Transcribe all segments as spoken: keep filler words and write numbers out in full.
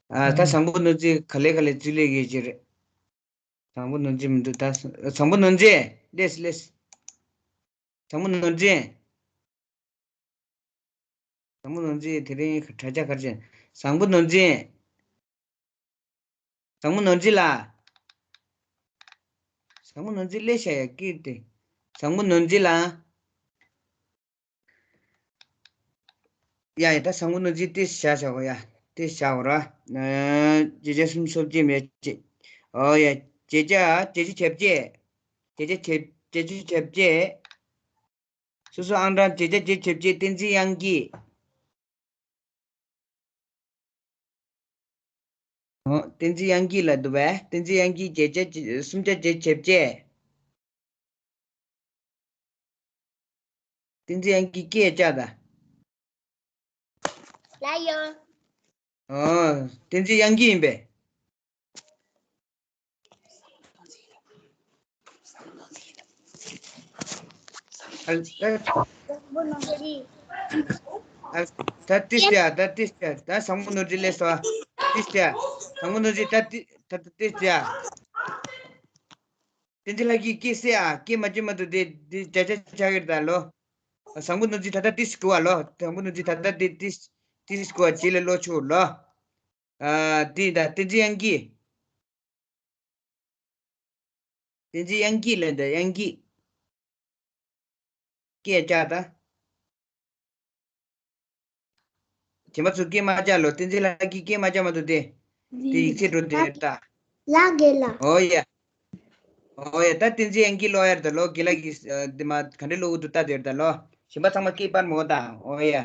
ཨ་ད་བཟང་པོ་ནོར་རྫས་ག་ལེ་ག་ལེ་རྩིས་ལེགས་ཡོད་ཀྱི་རེད། བཟང་པོ་ནོར་རྫས་མི་འདུག་ད་བཟང་པོ་ནོར་རྫས་ལེས་ལེས། བཟང་པོ་ནོར་རྫས། བཟང་པོ་ནོར་རྫས་དེ་རིང་དྲ་རྒྱ་གར་ཅན། བཟང་པོ་ནོར་རྫས། བཟང་པོ་ནོར་རྫས་ལ། བཟང་པོ་ནོར་རྫས་ལས་བྱ་ཡ་ཀི་ཏེ། བཟང་པོ་ནོར་རྫས་ལ། ཡ་ཡ་ད་བཟང་པོ་ནོར་རྫས་ཏི་བྱ་བྱ་གོ་ཡ། ཏི་བྱ་གོ་ར། བརྗེ་བྱ་སུམ་ཅུ་སོ་བརྒྱད་མེད་ཅེ། ཨོ་ཡ། བརྗེ་བྱ་བརྗེ་བྱ་ཁྱབ་བརྗེ། བརྗེ་བྱ་ཁྱབ་བརྗེ་བྱ་ཁྱབ་བརྗེ། སོ་སོ་ཨང་གྲངས་བརྗེ་བྱ་བརྗེ་ཁྱབ་བརྗེ་བསྟན་འཛིན་དབྱངས་སྐྱིད། ཨོ། བསྟན་འཛིན་དབྱངས་སྐྱིད་ལ་འདུག་པས། བསྟན་འཛིན་དབྱངས་སྐྱིད་བརྗེ་བྱ་སུམ་བརྒྱ་བརྗེ་བྱ་བརྒྱད། བསྟན་འཛིན་དབྱངས་སྐྱིད་སྐད་བཅག་ད། ལ་ཡོ། ཨོ། བསྟན་འཛིན་དབྱངས་སྐྱིད་ཡིན་པས། ཨ། ད། ཨ། ད་ཏིས་ཏེ་ཨ། ད་ཏིས་ཏེ་ཨ། ད་བཟང་པོ་ནོར་རྫས་ལས་སོ། ཏིས་ཏེ་ཨ། བཟང་པོ་ནོར་རྫས་ད་ཏི། ད་ཏིས་ཏེ་ཨ། བསྟན་འཛིན་ལགས་ཀྱིས་སྐད་སེ་ཨ། སྐད་མ་བཅོས་མ་ཐུབ་དེ་དེ་བརྗེ་བྱ་ཆགས་ཀྱི་རེད་ད་ལོ། བཟང་པོ་ནོར་རྫས་ད་ལྟ་ཏིས་དགོས་པ་ལོ། བཟང་པོ་ནོར་རྫས་ད་ལྟ་དེ་ཏིས། ཏིས་དགོས་པ་རྗེས་ལ་ལོ་ཆུ་ལོ། ཨ། དེ་ད་བསྟན་འཛིན་དབྱངས་སྐྱིད། བསྟན་འཛིན་དབྱངས་སྐྱིད་ལ་འདི་དབྱངས་སྐྱིད། སྐད་བཅག་ད། གཞན་པ་ཚོ་སྐད་མ་བཅག་ལོ། བསྟན་འཛིན་ལགས་ཀྱིས་སྐད་མ་བཅག་མ་ཐུབ་དེ། དེ་ཡིག་ཚད་འགྲོ་དེ་ད། ལགས་དགེ་ལགས། ཨོ་ཡ། ཨོ་ཡ། ད་བསྟན་འཛིན་དབྱངས་སྐྱིད་ཀློག་ཡར་ད་ལོ། དགེ་ལགས་ཀྱིས་ཨ། འདི་མ་ག་འདྲ་ཀློག་གི་འདུག་ལྟ་དེར་ད་ལོ། གཞན་པ་ཚང་མ་སྐད་སྤར་མོ་ད། ཨོ་ཡ།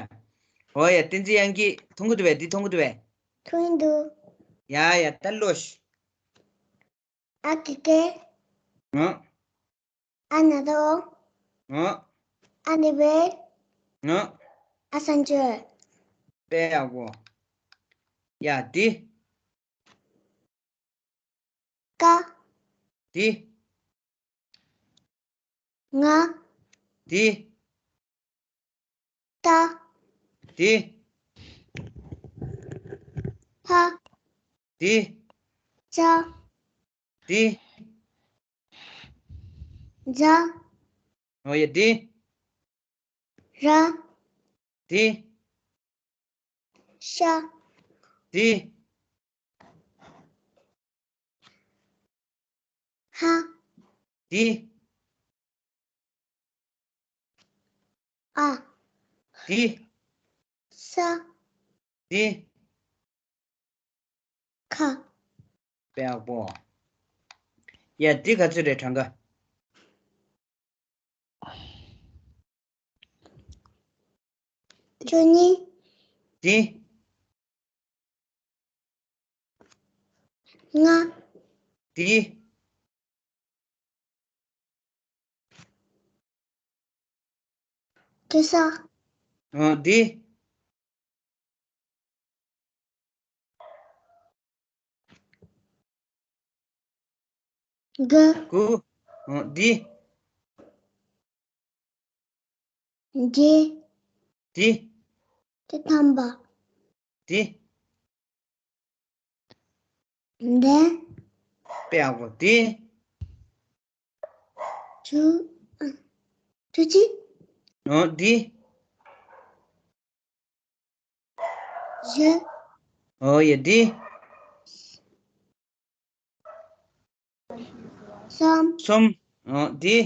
ཨོ་ཡ། བསྟན་འཛིན་དབྱངས་སྐྱིད་མཐོང་གི་འདུག་པས། འདི་མཐོང་གི་འདུག་པས། མཐོང་གི་འདུག་ཡ་ཡ་ད་ལོ་ཤི། ཨ་ཀི་ཀེ། ཨ། ཨ་ན་དོ། ཨ། ཨ་ནི་བེ། ཨ། ཨ་སན་ཅོ། དཔེ་ཡག་པོ། ཡ་དེ། ཀ། དེ། ང་། དེ། ཏ། དེ། ཧ། དེ། ཙ། དེ། ཛ། ཨོ་ཡ་དེ། ར། དེ། ཤ། དེ། ཧ། དེ། ཨ། དེ། ས། དེ། ཁ། དཔེ་ཡག་པོ། ཡ་དེ་ག་ཚོད་རེད་གྲངས་ཀ། བཅུ་གཉིས། དེ། ལྔ། དེ། གེ་སར། ཨ། དེ། དགུ། དགུ། ཨ། དེ། བརྒྱད། དེ། བཅུ་ཐམ་པ། དེ། འདི། དཔེ་ཡག་པོ་དེ། བཅུ། བཅུ་གཅིག། ཨོ་དེ། བཞི། ཨོ་ཡ་དེ། གསུམ། གསུམ། ཨོ་དེ།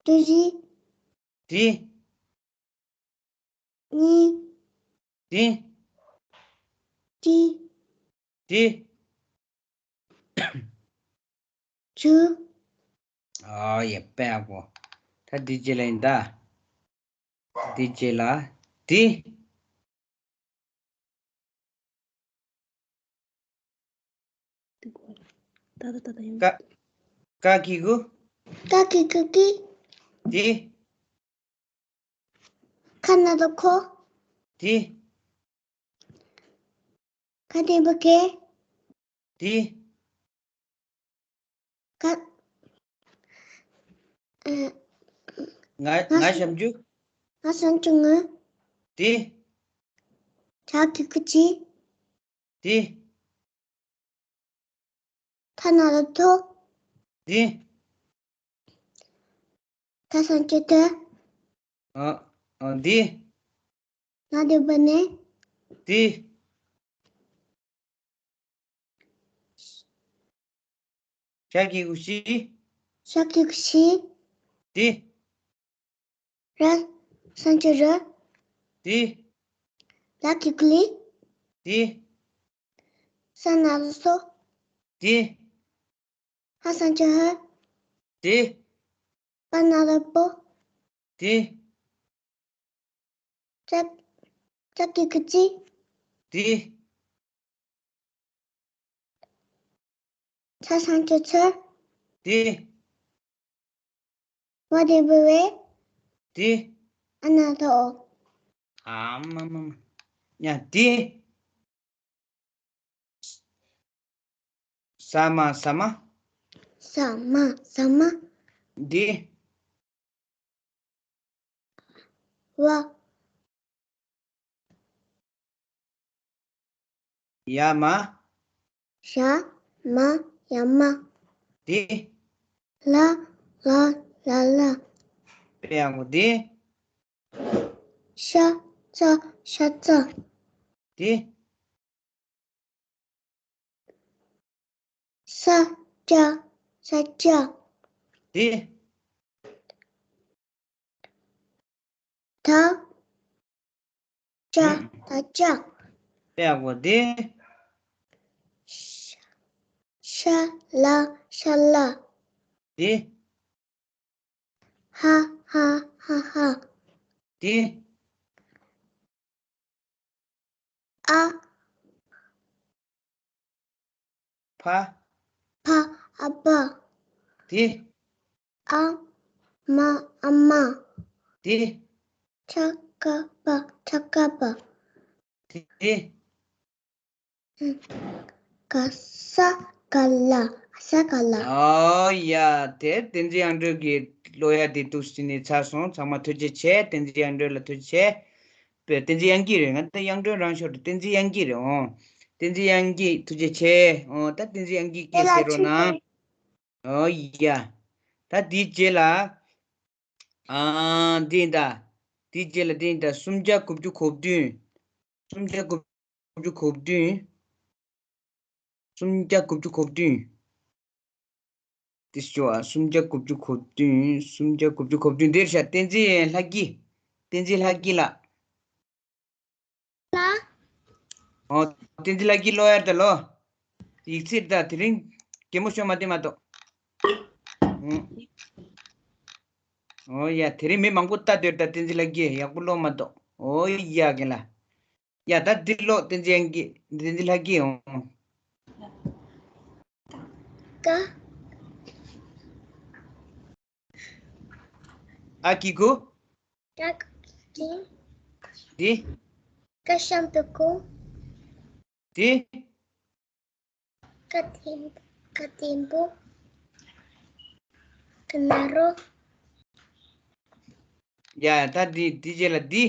བཅུ་བཞི། དེ། གཉིས། དེ། གཅིག། དེ། བཅུ། ཨ་ཡ་དཔེ་ཡག་པོ། ད་འདི་རྗེས་ལ་ཡིན་ད། འདི་རྗེས་ལ། དེ། ད་ད་ད་ད་ཡང་། ཀ། ཀ་གི་གུ། ཀ་གི་གུ་གི། དེ། ཁ་ན་རོ་ཁོ། དེ། ཁ་ཏེ་བུ་ཁེ། དེ། ཁ། ཨ། ང་ང་ཞབས་ཀྱུ། ང་ཞབས་ཀྱུ་ང་། དེ། ད་གི་གུ་ཅི། འདི། ཐ་ན་རོ་ཐོ། འདི། ད་སང་ཅི་ཏེ། ཨ། ཨ། འདི། ན་དེ་བ་ནེ། འདི། ཤ་གི་གུ་ཤི། ཤ་གི་གུ་ཤི། འདི། ར། སང་ཅི་ར། འདི། ལ་གི་གུ་ལི། འདི། ས་ན་རོ་སོ། འདི། ཧ་སང་ཅི་ཧ། འདི། པ་ན་རོ་པོ། འདི། ཅ། ཅ་གི་གུ་ཅི། འདི། ཚ་སང་ཅི་ཚ། འདི། ཝ་དེ་བུ་ཝེ། འདི། ཨ་ན་རོ་ཨོ། ཨ་མ་མ་མ། ཡ་འདི། ས་མ་ས་མ། ས་མ་ས་མ། འདི། ཝ། ཡ་མ། ཡ་མ་ཡ་མ། འདི། ལ་ལ་ལ་ལ། དཔེ་ཡག་པོ་འདི། ཤ་ཚ་ཤ་ཚ། འདི། ས་སྐྱ་ས་སྐྱ། འདི། ད་ཅ་ད་ཅ། དཔེ་ཡག་པོ་འདི། ཤ་ཤ་ལ་ཤ་ལ། འདི། ཧ་ཧ་ཧ་ཧ། འདི། ཨ། ཕ། ཕ་ཨ་ཕ། འདི། ཨ་མ་ཨ་མ། འདི། ཆ་ཀ་པ་ཆ་ཀ་པ། འདི། ག་ས་ག་ལ་ས་ག་ལ། ཨོ་ཡ། དེ་བསྟན་འཛིན་དབྱངས་སྒྲོན་གྱི་ཀློག་ཡ་དེ་འདུག་སེ་ནས་ཚར་སོང་། ཚང་མ་ཐུགས་རྗེ་ཆེ། བསྟན་འཛིན་དབྱངས་སྒྲོན་ལ་ཐུགས་རྗེ་ཆེ། བསྟན་འཛིན་དབྱངས་སྐྱིད་རེད། ང་ད་དབྱངས་སྒྲོན་རང་ཤོར་འདུག་བསྟན་འཛིན་དབྱངས་སྐྱིད་རེད། ཨོ། བསྟན་འཛིན་དབྱངས་སྐྱིད་ཐུགས་རྗེ་ཆེ། ཨོ། ད་བསྟན་འཛིན་དབྱངས་སྐྱིད་སྐད་ཆ་ཟེར་རོགས་གནང་། ཨོ་ཡ། ད་དེའི་རྗེས་ལ། ཨ། འདི་ཡིན་ད། དེའི་རྗེས་ལ་འདི་ཡིན་ད། སུམ་བརྒྱ་དགུ་བཅུ་གོ་བདུན། སུམ་བརྒྱ་དགུ་བཅུ་གོ་བདུན། སུམ་བརྒྱ་དགུ་བཅུ་གོ་བདུན། དེ་ཤོ་ཨ། སུམ་བརྒྱ་དགུ་བཅུ་གོ་བདུན། སུམ་བརྒྱ་དགུ་བཅུ་གོ་བདུན་འདིར་ཤ། བསྟན་འཛིན་ལྷ་སྐྱིད། བསྟན་འཛིན་ལྷ་སྐྱིད་ལགས། ལ། ཨོ། བསྟན་འཛིན་ལྷ་སྐྱིད་ཀློག་ཡར་ད་ལོ། ཡིག་ཚིག་ད་དེ་རིང་གད་མོ་ཤོར་མ་བསྡད་མ་གཏོགས། ཨོ་ཡ། དེ་རིང་མི་མང་པོ་ལྟ་སྡོད་ད། བསྟན་འཛིན་ལྷ་སྐྱིད་ཡག་པོ་ཀློག་མ་གཏོགས། ཨོ་ཡ་རྒན་ལགས། ཡ་ད་འདི་ཀློག་བསྟན་འཛིན་དབྱངས་སྐྱིད། བསྟན་འཛིན་ལྷ་སྐྱིད་ཨོ། ཀ། ཨ་གི་གུ། ཀ་གི་གུ། འདི། ཀ་ཤམ་བུ་གུ། འདི། ཀ་ཏེམ་ཀ་ཏེམ་བུ། ཀ་ན་རོ། ཡ་ད་འདི་འདི་རྗེས་ལ་འདི།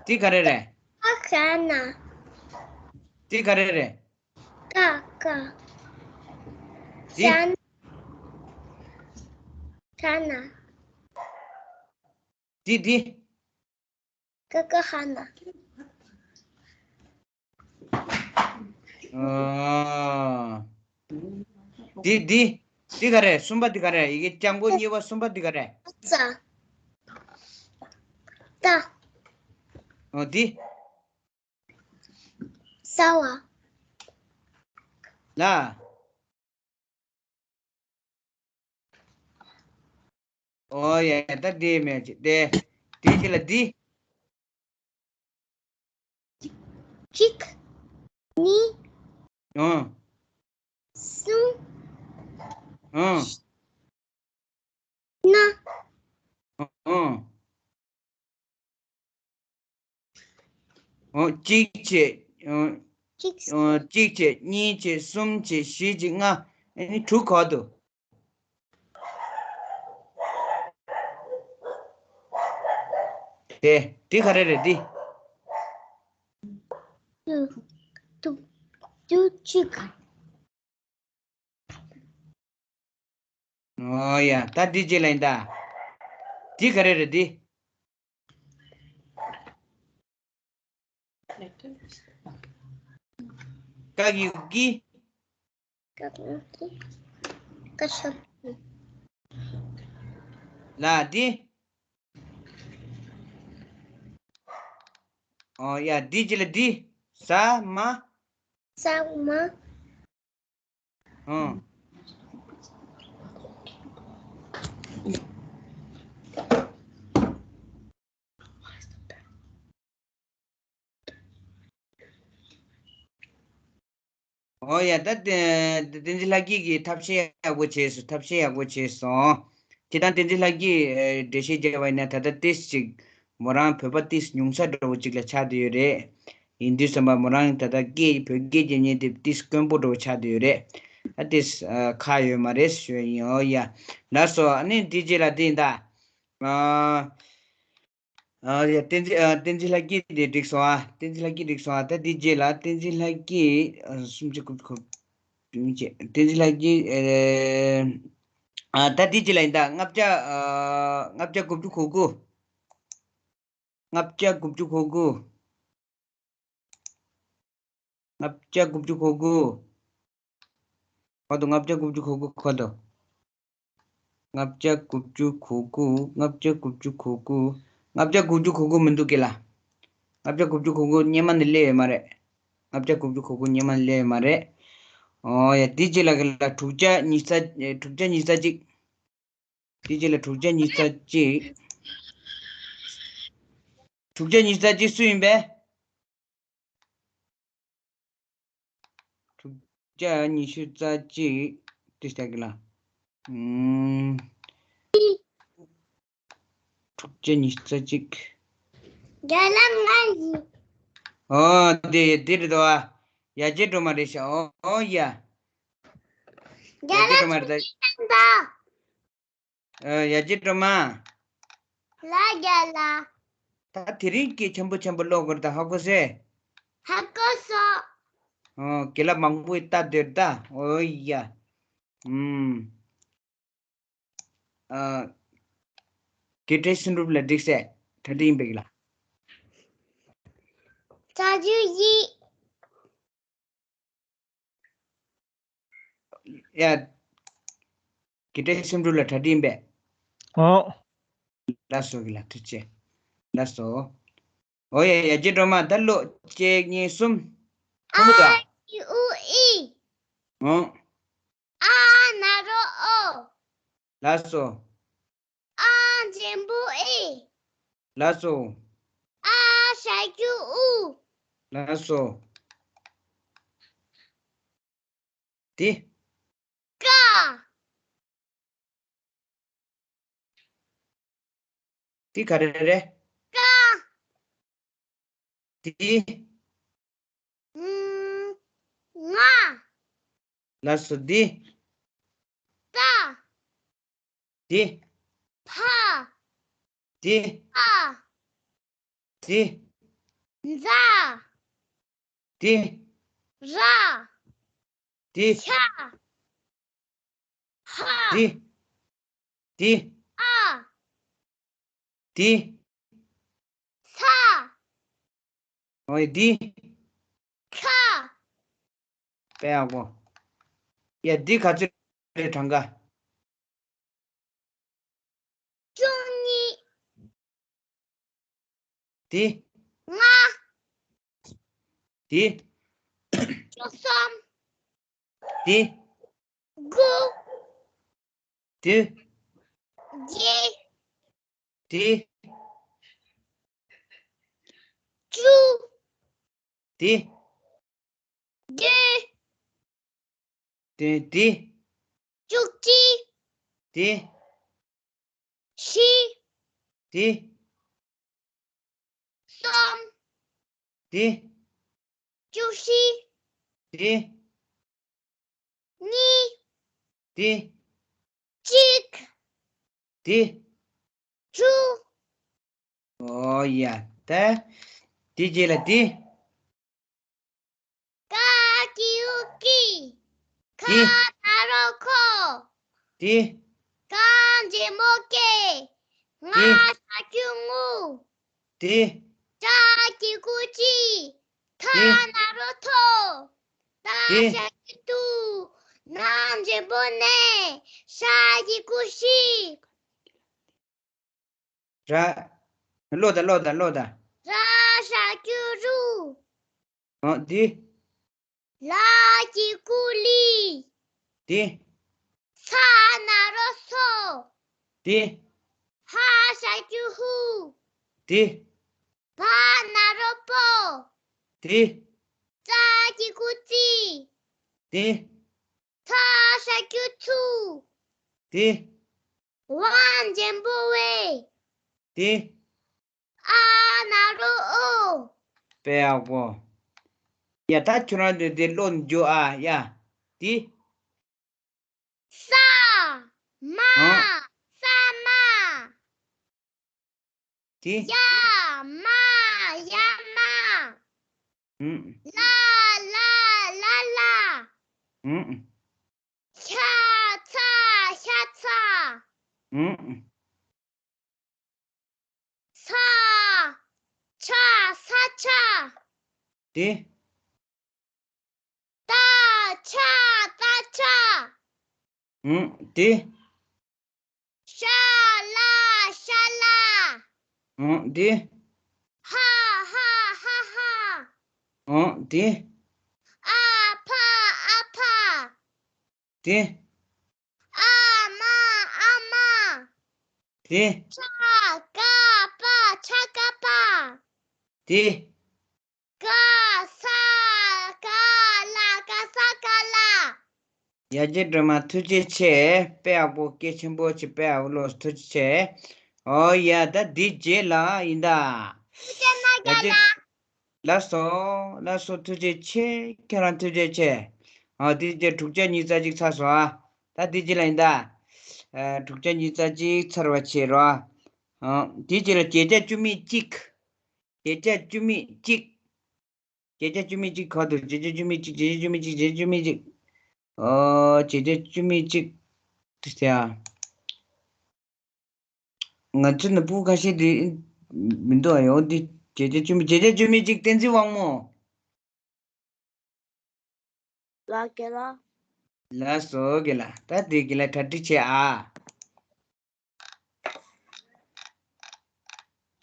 འདི་ག་རེ་རེད། ཀ་ཁ་ན། འདི་ག་རེ་རེད། ཀ་ཀ། འདི། ཤ་ན། ཁ་ན། འདི་འདི། ཀ་ཀ་ཧ་ན། ཨ། འདི་འདི། འདི་ག་རེ། གསུམ་པ་འདི་ག་རེ། ཡི་གེ་རྐྱང་པོ་གཉིས་པ་གསུམ་པ་འདི་ག་རེ། ཙ། ཏ། ཨོ་འདི། ས་བ། ལ། ཨོ་ཡ། ད་འདི་མེད་ཅིག་དེ། དེ་ཅི་ལ་འདི། གཅིག་གཉིས། ཨོ། གསུམ། ཨོ། ལྔ། ཨོ། ཨོ། གཅིག་བྱས། ཨོ། གཅིག་ཨོ། གཅིག་བྱས། གཉིས་བྱས། གསུམ་བྱས། བཞི་བྱས། ལྔ། ཨ་ནི་དྲུག་ག་པར་འདུག་དེ་དེ་ག་རེ་རེད་འདི། ཏུ་ཏུ་ཏུ་ཅི་ག་ཨོ་ཡ། ད་འདི་རྗེས་ལ་ཡིན་ད། འདི་ག་རེ་རེད་འདི། ཀ་གི་ཀི། ཀ་གི་ཀི། ཀ་ཤ། ལ་འདི། ཨོ་ཡ། འདི་རྗེས་ལ་འདི། ཟ་མ། ཟ་མ། ཨང་། ཨོ་ཡ། ད་དེ་བསྟན་འཛིན་ལྷ་སྐྱིད་ཀྱིས་ཐབས་ཤེས་ཡག་པོ་བྱས་སོང་། ཐབས་ཤེས་ཡག་པོ་བྱས་སོང་། ཁྱེད་དང་བསྟན་འཛིན་ལྷ་སྐྱིད་འགྲེལ་བཤད་བརྒྱབ་པ་ཡིན་ན་ད་ལྟ་ཏིས་ཅིག་མོ་རང་བོད་པ་ཏིས་ཉུང་ས་འདྲ་བོ་ཅིག་ལ་ཆགས་བསྡད་ཡོད་རེད། ཡིན་དུས་ཙམ་པ་མོ་རང་ད་ལྟ་སྐད་བོད་སྐད་ཀྱི་ཉིན་དེ་ཏིས་དཀོན་པོ་འདྲ་བོ་ཆགས་བསྡད་ཡོད་རེད། ཨ་ཏིས་ཁག་ཡོད་མ་རེད་ཞུ་ཡ་ཡིན། ཨོ་ཡ། ལགས་སོ། ཨ་ནི་འདི་རྗེས་ལ་འདི་ཡིན་ད། ཨ་ཡ། བསྟན་འཛིན་ཨ་བསྟན་འཛིན་ལྷ་སྐྱིད་དེ་འགྲིག་སོང་ཨ། བསྟན་འཛིན་ལྷ་སྐྱིད་འགྲིག་སོང་ཨ། ད་འདི་རྗེས་ལ་བསྟན་འཛིན་ལྷ་སྐྱིད་ཨ་སུམ་ཅུ་དགུ་བཅུ་གོ་བཅུ་མི་བྱེད། བསྟན་འཛིན་ལྷ་སྐྱིད་ཨ་ཨ་ད་འདི་རྗེས་ལ་ཡིན་ད། ལྔ་བརྒྱ་ཨ་ལྔ་བརྒྱ་དགུ་བཅུ་གོ་དགུ། ལྔ་བརྒྱ་དགུ་བཅུ་གོ་དགུ། ལྔ་བརྒྱ་དགུ་བཅུ་གོ་དགུ། ཁ་དོ། ལྔ་བརྒྱ་དགུ་བཅུ་གོ་དགུ། ཁ་དོ། ལྔ་བརྒྱ་དགུ་བཅུ་གོ་དགུ། ལྔ་བརྒྱ་དགུ་བཅུ་གོ་དགུ། ལྔ་བརྒྱ་དགུ་བཅུ་གོ་དགུ་མི་འདུག་གི་ལ། ལྔ་བརྒྱ་དགུ་བཅུ་གོ་དགུ་སྔོན་མ་ནས་སླེབས་ཡོད་མ་རེད། ལྔ་བརྒྱ་དགུ་བཅུ་གོ་དགུ་སྔོན་མ་ནས་སླེབས་ཡོད་མ་རེད། ཨོ་ཡ། དེ་རྗེས་ལ་གི་ལ་དྲུག་བརྒྱ་ཉི་ཤུ་རྩ། དྲུག་བརྒྱ་ཉི་ཤུ་རྩ་གཅིག། དེ་རྗེས་ལ་དྲུག་བརྒྱ་ཉི་ཤུ་རྩ་གཅིག། དྲུག་བརྒྱ་ཉི་ཤུ་རྩ་གཅིག་སུ་ཡིན་པས། དྲུག་བརྒྱ་ཉི་ཤུ་རྩ་གཅིག་དེ་ལྟ་གི་ལ། ཨུམ། དྲུག་བརྒྱ་ཉི་ཤུ་རྩ་གཅིག། རྒྱ་ལ་ང་ཡིན། ཨོ་དེ་དེ་རེད་དོ། ཡ་གྱལ་སྒྲོལ་མ་རེད་ཤག། ཨོ་ཨོ་ཡ། རྒྱ་ལ་ཡ་གྱལ་སྒྲོལ་མ་རེད་ད། ཨ་ཡ་གྱལ་སྒྲོལ་མ། ལ་རྒྱ་ལ། ད་དེ་རིང་གི་ཆེན་པོ་ཆེན་པོ་ཀློག་དགོས་རེད་ད། ཧ་གོ་སོང་། ཧ་གོ་སོང་། ཨོ་དགེ་ལགས་མང་པོ་ཡི་ལྟ་འདོད་ད། ཨོ་ཡ། ཨུམ། ཨ། དགེ་བྲལ་སེམས་སྒྲུབ་ལ་འགྲིག་སེ་གྲ་སྒྲིག་ཡིན་པས་ལ། ས་བཅུ་བཞི། ཡ། དགེ་བྲལ་སེམས་སྒྲུབ་ལ་གྲ་སྒྲིག་ཡིན་པས། ཨོ། ལགས་སོ་གི་ལ། ཐུགས་རྗེ་ཆེ། ལགས་སོ། ཨོ་ཡ་ཡ་གྱལ་སྒྲོལ་མ་ད་ཀློག་གཅིག་གཉིས་གསུམ། ཨ་ཨི་ཨུ་ཨི། ཨོ། ཨ་ན་རོ་ཨོ། ལགས་སོ། ཨ་འགྲེང་བུ་ཨི། ལགས་སོ། ཨ་ཞབས་ཀྱུ་ཨུ། ལགས་སོ། དེ། ཀ། དེ་ག་རེ་རེད། ཀ། དེ། ང་། ལགས་སོ། དེ། ཏ། དེ། ཕ། དེ། ཨ། དེ། ཛ། དེ། ར། དེ། ཤ། ཧ། དེ། དེ། ཨ། དེ། ས། ཨོ་ཡ། དེ། ཁ། དཔེ་ཡག་པོ། ཡ་འདི་ག་ཚོད་རེད་གྲངས་ཀ། བཅུ་གཉིས། དེ། ལྔ། དེ། བཅུ་གསུམ། དེ། དགུ། དེ། བརྒྱད། དེ། བཅུ། དེ། བདུན། དེ་དེ། བཅུ་གཅིག། དེ། བཞི། དེ། གསུམ། དེ། བཅུ་བཞི། དེ། གཉིས། དེ། གཅིག། དེ། དྲུག། ཨོ་ཡ། ད་དེ་རྗེས་ལ་དེ། ཀ་གི་གུ་ཀི། ཁ་དེ། ན་རོ་ཁོ། དེ། ག་འཇམ་པོ་ཀེ། ང་དེ། ས་ཁྱི་ངུ། དེ། ཅ་གི་གུ་ཅི། ཐ་དེ། ན་རོ་ཐོ། ཏ་དེ། ཞ་གི་ཏུ། ན་འཇམ་པོ་ནེ། ཤ་གི་གུ་ཤི། ར། ཀློག་དང་ཀློག་དང་ཀློག་དང་། ར་ཞ་གི་རུ། ཨ་དེ། ལ་གི་གུ་ལི། དེ། ས་ན་རོ་སོ། དེ། ཧ་ཞ་གི་ཧུ། དེ། བ་ན་རོ་བོ། དེ། ཙ་གི་གུ་ཙི། དེ། ཚ་ཞ་གི་ཚུ། དེ། ཝ་འཇམ་པོ་ཝེ། དེ། ཨ་ན་རོ་ཨོ། དཔེ་ཡག་པོ། ཡ་ད་ཁྱོད་རང་ཚོས་དེ་ཀློག་འཇུག་ཨ་ཡ། དེ། ས། མ། ཨ། ས་མ། དེ། ཡ། མ། ཡ་མ། ཨུམ། ལ། ལ། ལ་ལ། ཨུམ། ཤ། ཚ། ཤ་ཚ། ཨུམ། ཚ། ཆ། ས་ཆ། དེ། ཏ། ཆ། ཏ་ཆ། ཨུམ། དེ། ཤ། ལ། ཤ་ལ། ཨུམ། དེ། ཧ། ཧ། ཧ་ཧ། ཨུམ། དེ། ཨ་ཕ། ཨ་ཕ། དེ། ཨ་མ། ཨ་མ། དེ། ཆ། ག་པ། ཆ་ག་པ། དེ། ག་ས། ག་ལ། ག་ས་ག་ལ། ཡ་གྱལ་སྒྲོལ་མ་ཐུགས་རྗེ་ཆེ། དཔེ་ཡག་པོ་སྐད་ཆེན་པོ་ཅིག་དཔེ་ཡག་པོ་ཀློག་ཐུགས་རྗེ་ཆེ། ཨོ་ཡ་ད་འདི་རྗེས་ལ་ཡིན་ད། ཐུགས་རྗེ་གནང་ཡ་གྱལ་ལགས། ལགས་སོ། ལགས་སོ། ཐུགས་རྗེ་ཆེ། ཁྱེད་རང་ཐུགས་རྗེ་ཆེ། ཨ་དེ་རྗེས་དྲུག་བརྒྱ་ཉི་ཤུ་རྩ་གཅིག་ཚར་སོང་ཨ། ད་དེ་རྗེས་ལ་ཡིན་ད། ཨ་དྲུག་བརྒྱ་ཉི་ཤུ་རྩ་གཅིག་ཚར་བ་བྱེད་རོགས། ཨ་དེ་རྗེས་ལ་བརྒྱད་བརྒྱ་བཅུ་མེད་གཅིག་བརྒྱད་བརྒྱ་བཅུ་མེད་གཅིག་བརྒྱད་བརྒྱ་བཅུ་མེད་གཅིག་ག་འདུག་བརྒྱད་བརྒྱ་བཅུ་མེད་གཅིག་བརྒྱད་བརྒྱ་བཅུ་མེད་གཅིག་བརྒྱད་བརྒྱ་བཅུ་མེད་གཅིག་བརྒྱད་བརྒྱ་བཅུ་མེད་གཅིག་ཨོ་བརྒྱད་བརྒྱ་བཅུ་མེད་གཅིག་དེ་ཟེར་ཨ། ང་ཚོ་ནི་སྤུ་གུ་ཁ་ཤས་དེ་མི་འདུག་ཨ། ཡོང་འདི་བརྒྱད་བརྒྱ་བཅུ་མེད་བརྒྱད་བརྒྱ་བཅུ་མེད་གཅིག་བསྟན་འཛིན་དབང་མོ། ལགས་རྒན་ལགས། ལགས་སོ་རྒན་ལགས། ད་དེ་རྒན་ལགས་གྲ་སྒྲིག་བྱེད་ཨ།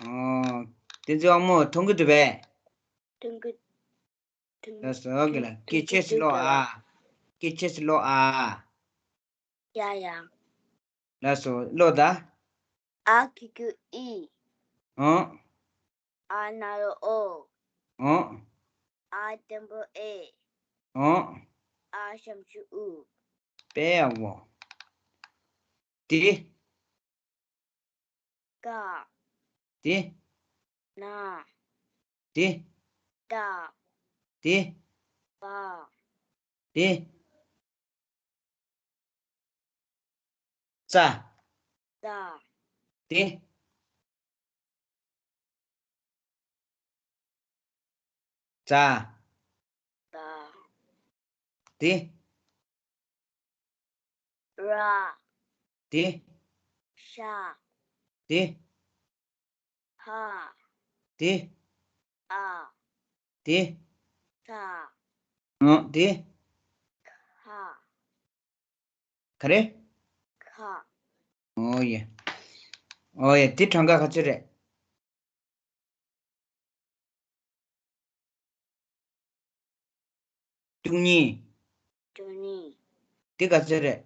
ཨོ། བསྟན་འཛིན་དབང་མོ་མཐོང་གི་འདུག་པས། མཐོང་གི། མཐོང་། ལགས་སོ་རྒན་ལགས། མཐོང་། སྐད་ཆེ་སེ་ཀློག་ཨ། སྐད་ཆེ་སེ་ཀློག་ཨ། ཡ་ཡ། ལགས་སོ་ཀློག་ད། ཨ་གི་གུ་ཨི། ཨོ། ཨ་ན་རོ་ཨོ། ཨོ། ཨ་འགྲེང་བུ་ཨེ། ཨོ། ཨ་ཞབས་ཀྱུ་ཨུ། དཔེ་ཡག་པོ། དེ། ཀ། དེ། ན། དེ། ཏ། དེ། བ། དེ། ཙ། ཙ། དེ། ཙ། ཙ། དེ། ར། དེ། ཤ། དེ། ཧ། དེ། ཨ། དེ། ས། ཨ། དེ། ཁ། ག་རེ། ཁ། ཨོ་ཡ། ཨོ་ཡ། དེ་གྲངས་ཀ་ག་ཚོད་རེད། བཅུ་གཉིས། བཅུ་གཉིས། དེ་ག་ཚོད་རེད།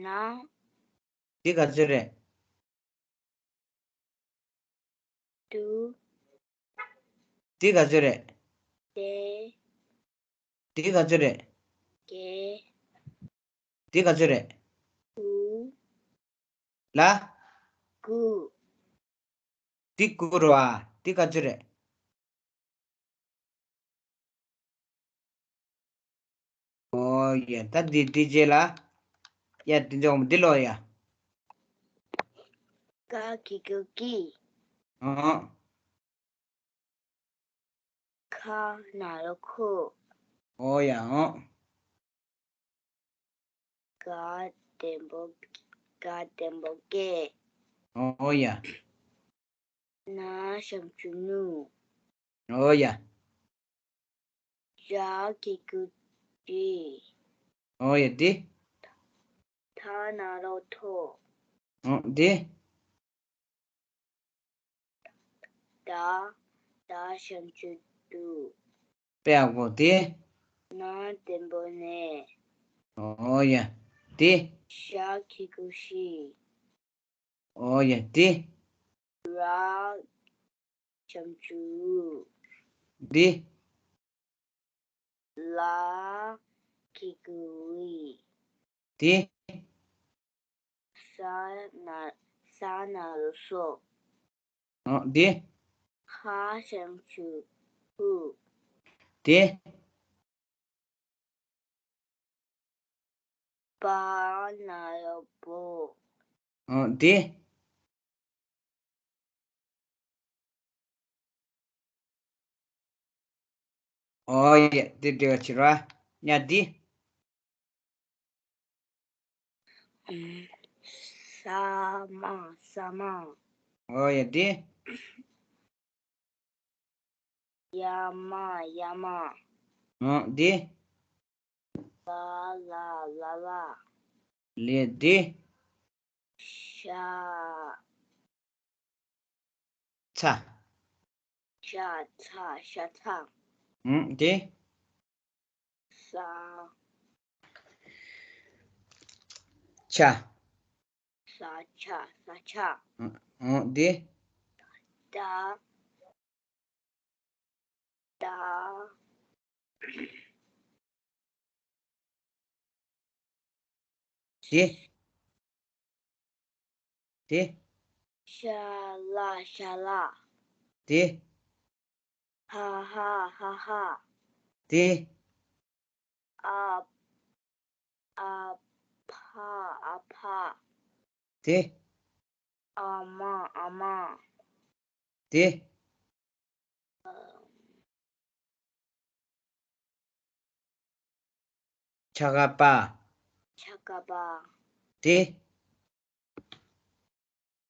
ན། དེ་ག་ཚོད་རེད། དུ། དེ་ག་ཚོད་རེད། དེ། དེ་ག་ཚོད་རེད། དེ། དེ་ག་ཚོད་རེད། དགུ། ལ། དགུ། དེ་དགུ་རེད་བ། དེ་ག་ཚོད་རེད། ཨོ་ཡ། ད་འདི་འདི་རྗེས་ལ། ཡ་འདི་འཇོག་འདི་ལོ་ཡ། ག་གི་གུ་གི། ཨོ། ཁ་ན་རོ་ཁོ། ཨོ་ཡ་ཨོ། ག་ལྡེམ་པོ་ག་ལྡེམ་པོ་གེ། ཨོ་ཡ། ན་ཞབས་ཀྱུ་ནུ། ཨོ་ཡ། ར་གི་གུ་རི། ཨོ་ཡ་འདི། ཐ་ན་རོ་ཐོ། ཨོ་འདི། ད་ད་ཞབས་ཀྱུ་དུ། དཔེ་ཡག་པོ་འདི། ན་ལྡེམ་པོ་ནས། ཨོ་ཡ་འདི། ཞ་གི་གུ་ཤི། ཨོ་ཡ་འདི། ར་ཞབས་ཀྱུ་རུ། འདི། ལ་གི་གུ་ལི། འདི། ས་ན་ས་ན་རོ་སོ། ཨོ་འདི། ཧ་ཞབས་ཀྱུ་ཧུ། འདི། པ་ན་རོ་པོ། ཨོ་འདི། ཨོ་ཡ་འདི་འདྲི་བ་བྱེད་ར། ཉ་འདི། ཨམ། ས་མ་ས་མ། ཨོ་ཡ་འདི། ཡ་མ་ཡ་མ། ཨོ་འདི། ལ་ལ་ལ་ལ། ལེ་འདི། ཤ། ཚ། ཤ་ཚ་ཤ་ཚ། ཨུམ་དེ། ས། ཆ། ས་ཆ་ས་ཆ། ཨུམ་དེ། ད། ད། དེ། དེ། ཤ་ལ་ཤ་ལ། དེ། ཧ་ཧ་ཧ་ཧ། དེ། ཨ། ཨ་ཕ་ཨ་ཕ། དེ། ཨ་མ་ཨ་མ། དེ། ཆ་ག་པ། ཆ་ག་པ། དེ།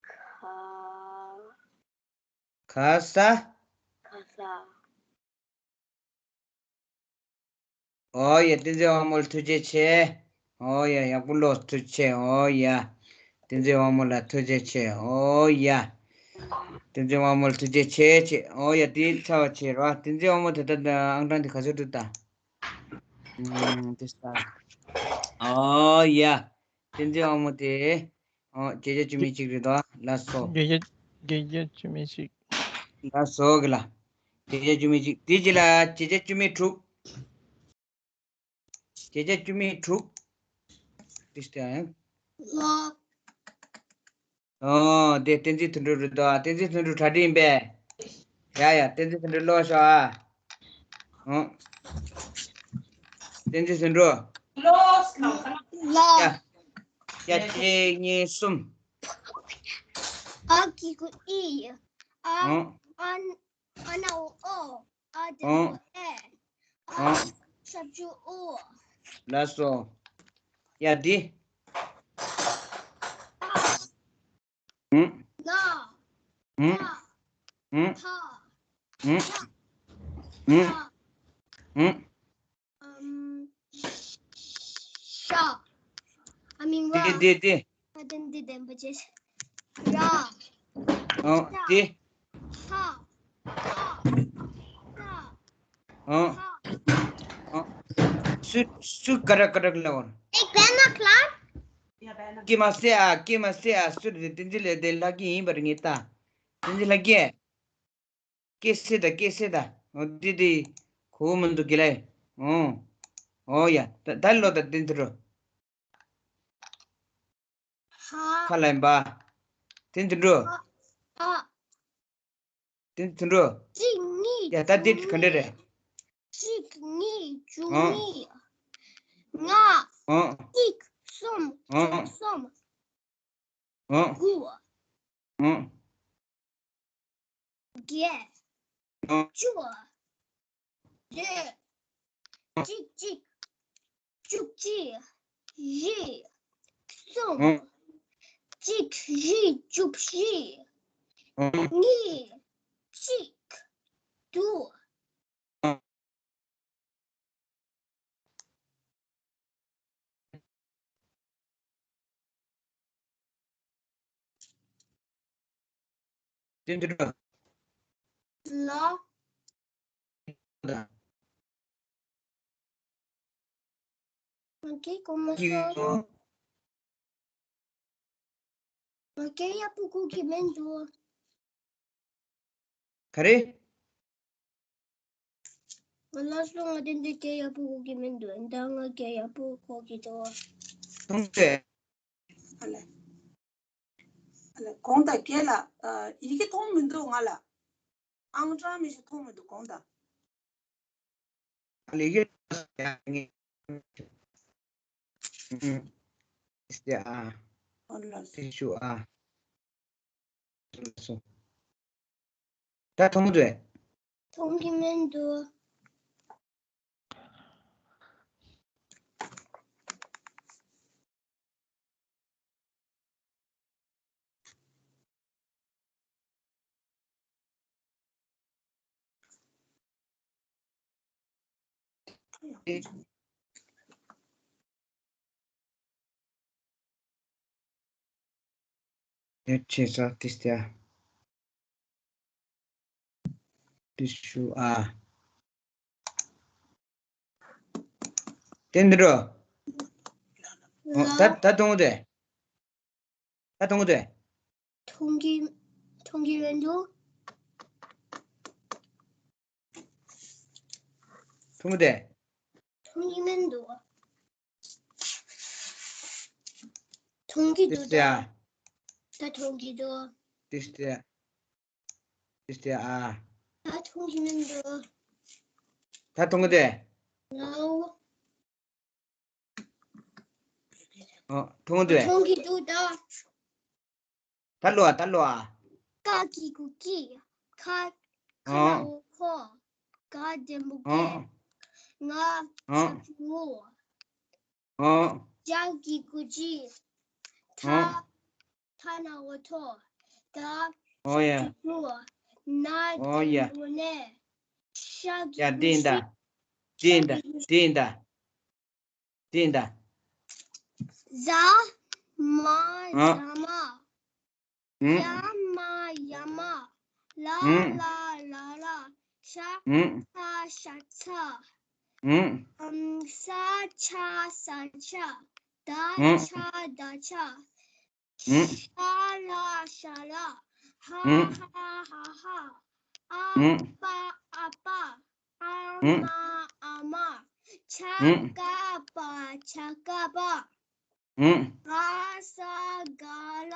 ཁ། ཁ་ས། ཁ་ས། ཨོ་ཡ། བསྟན་འཛིན་དབང་མོ་ལ་ཐུགས་རྗེ་ཆེ། ཨོ་ཡ། ཡག་པོ་ཀློག་ཐུགས་རྗེ་ཆེ། ཨོ་ཡ། བསྟན་འཛིན་དབང་མོ་ལ་ཐུགས་རྗེ་ཆེ། ཨོ་ཡ། བསྟན་འཛིན་དབང་མོ་ལ་ཐུགས་རྗེ་ཆེ་ཆེ། ཨོ་ཡ། དེ་ཚར་བ་བྱེད་རོགས། བསྟན་འཛིན་དབང་མོ་དེ་ལྟར་ཨང་གྲངས་དེ་ག་ཚོད་འདུག་ད། ཨུམ། དེ་ས། ཨོ་ཡ། བསྟན་འཛིན་དབང་མོ་དེ། ཨོ། བརྒྱད་བརྒྱ་བཅུ་མེད་གཅིག་རེད་དོ། ལགས་སོ། བརྒྱད་བརྒྱ་བརྒྱད་བརྒྱ་བཅུ་མེད་གཅིག་ལགས་སོ་གི་ལ། བརྒྱད་བརྒྱ་བཅུ་མེད་གཅིག་དེ་རྗེས་ལ་བརྒྱད་བརྒྱ་བཅུ་མེད་དྲུག་བརྒྱད་བརྒྱ་བཅུ་མེད་དྲུག་དེ་ལྟ་ཡང་། ལ། ཨོ། དེ་བསྟན་འཛིན་དོན་གྲུབ་རེད་དོ། བསྟན་འཛིན་དོན་གྲུབ་གྲ་སྒྲིག་ཡིན་པས། ཡ་ཡ། བསྟན་འཛིན་དོན་གྲུབ་ཀློག་ཤོག་ཨ། ཨོ། བསྟན་འཛིན་དོན་གྲུབ། ལ། ཡ། ཡ། གཅིག་གཉིས་གསུམ། ཨ་གི་གུ་ཨི། ཨ། ཨོ། ཨ་ན་འོ་ཨོ། ཨ་དེ་ཨོ། ཨེ། ཨ། ཨོ། ཞབས་ཀྱུ་ཨུ། ལགས་སོ། ཡ་འདི། ཨུ། ལ། ཨུ། ཐ། ཨུ། ཐ། ཨུ། ཐ། ཨུ། ཨུ། ཨམ། ཤ། I mean ར། དེ་དེ་དེ། ཨ་དེ་འདི་ལྡན་པ་ཅེས། ར། ཨོ། ཤ། དེ། ཤ། ཤ། ཤ། ཨོ། ཤ། ཨོ། སུ་སུ་ཀ་ར་ཀ་ར་ལ་བར། एक बहन ना क्लास। ཀྱེ་མ་སེ་ཨ། ཀྱེ་མ་སེ་ཨ། སུ་རེད། བསྟན་འཛིན་ལས་དེ་ལྷག་གི་ཡིན་པར་ངེས་ད། བསྟན་འཛིན་ལྷག་གི། ཀྱེ་སེ་ད། ཀྱེ་སེ་ད། ཨོ་དེ་དེ། གོ་མི་འདུག་གི་ལེ། ཨོ། ཨོ་ཡ། ད་ད་ལོ་ད་བསྟན་འཛིན་རོ། ཧ། ཁ་ལ་ཡིན་པ། བསྟན་འཛིན་རོ། ཨ། བསྟན་འཛིན་རོ། གཅིག་གཉིས། ཡ་ད་དེ་ག་འདྲ་རེད། གཅིག་གཉིས་བཅུ་གཉིས། ལྔ། ཨོ། གཅིག་གསུམ། ཨོ། བཅུ་གསུམ། ཨོ། དགུ། ཨང་། བརྒྱད། ཨང་། བཅུ། བདུན། གཅིག་གཅིག་བཅུ་གཅིག་བཞི། གསུམ། ཨང་། གཅིག་བཞི་བཅུ་བཞི། ཨང་། གཉིས། གཅིག་དྲུག་བདུན་ཅུ་དྲུག་ལ། ང་སྐད་གོ་མ་སོང་། ང་སྐད་ཡག་པོ་གོ་གི་མི་འདུག་ག་རེ། ང་ལ་སོང་ང་དེ་འདྲ་སྐད་ཡག་པོ་གོ་གི་མི་འདུག་ད་ང་སྐད་ཡག་པོ་གོ་གི་འདུག་མཐོང་ཚེ། ཨ་ལས། ཨ་ལས། གོང་དང་རྒན་ལགས། ཨ། ཡི་གེ་མཐོང་མི་འདུག་ང་ལ། ཨང་གྲངས་མི་ཞིག་མཐོང་མི་འདུག་གོང་དང་། ཨ་ལས་ཡོད། ཨ། ཨ་ལས། ཏེ་ཤུ་ཨ། ད་མཐོང་གི་འདུག་མཐོང་གི་མི་འདུག་ཡོད་ཆེ་ས་ཏི་སྟེ། ཏི་ཤུ་ཨ། དེ་འདི་འགྲོ། ད་ད་མཐོང་གི་འདུག་ད་མཐོང་གི་འདུག་མཐོང་གི་མཐོང་གི་མི་འདུག་མཐོང་གི་འདུག་མཐོང་གི་མི་འདུག་མཐོང་གི་འདུག་ད། ད་མཐོང་གི་འདུག་ཏི་སྟེ། ཏི་སྟེ་ཨ། ད་མཐོང་གི་མི་འདུག་ད་མཐོང་གི་འདུག་ལའོ། ཨོ། མཐོང་གི་འདུག་མཐོང་གི་འདུག་ད། ད་ལོ་ཨ། ད་ལོ་ཨ། ཀ་གི་གུ་ཀི། ཁ། ཁ་ན་ཨོ། འོ་ཁོ། ག་འགྲེང་བུ་གེ། ཨོ། ང་། ཨོ། ཆ་གི་ངོ་། ཨོ། ཇ་གི་གུ་ཇི། ཐ། ཨོ། ཐ་ན་འོ་ཐོ། ད། ཨོ་ཡ། ཆ་གི་གུ། ན་ཨོ་ཡ། འགྲེང་བུ་ནེ། ཤ་གི་ཡ་གུ་དེ་ཡིན་ད། ཤི། དེ་ཡིན་ད། དེ་ཡིན་ད། དེ་ཡིན་ད། ཟ། མ། ཨ། ཟ་མ། ཨུམ། ཡ་མ་ཡ་མ། ལ། ཨུམ། ལ་ལ་ལ། ཤ། ཨུམ། ཚ་ཤ་ཚ། ཨུམ། ཨམ། ས་ཆ་ས་ཆ། ད། ཨུམ། ཆ་ད་ཆ། ཨུམ། ཤ་ལ་ཤ་ལ། ཧ། ཨུམ། ཧ་ཧ་ཧ། ཨ། ཨུམ། པ་ཨ་པ། ཨ། ཨུམ། མ་ཨ་མ། ཆ། ཨུམ། ཀ་པ་ཆ་ཀ་པ། ཨུམ། ག་ས་ག་ལ།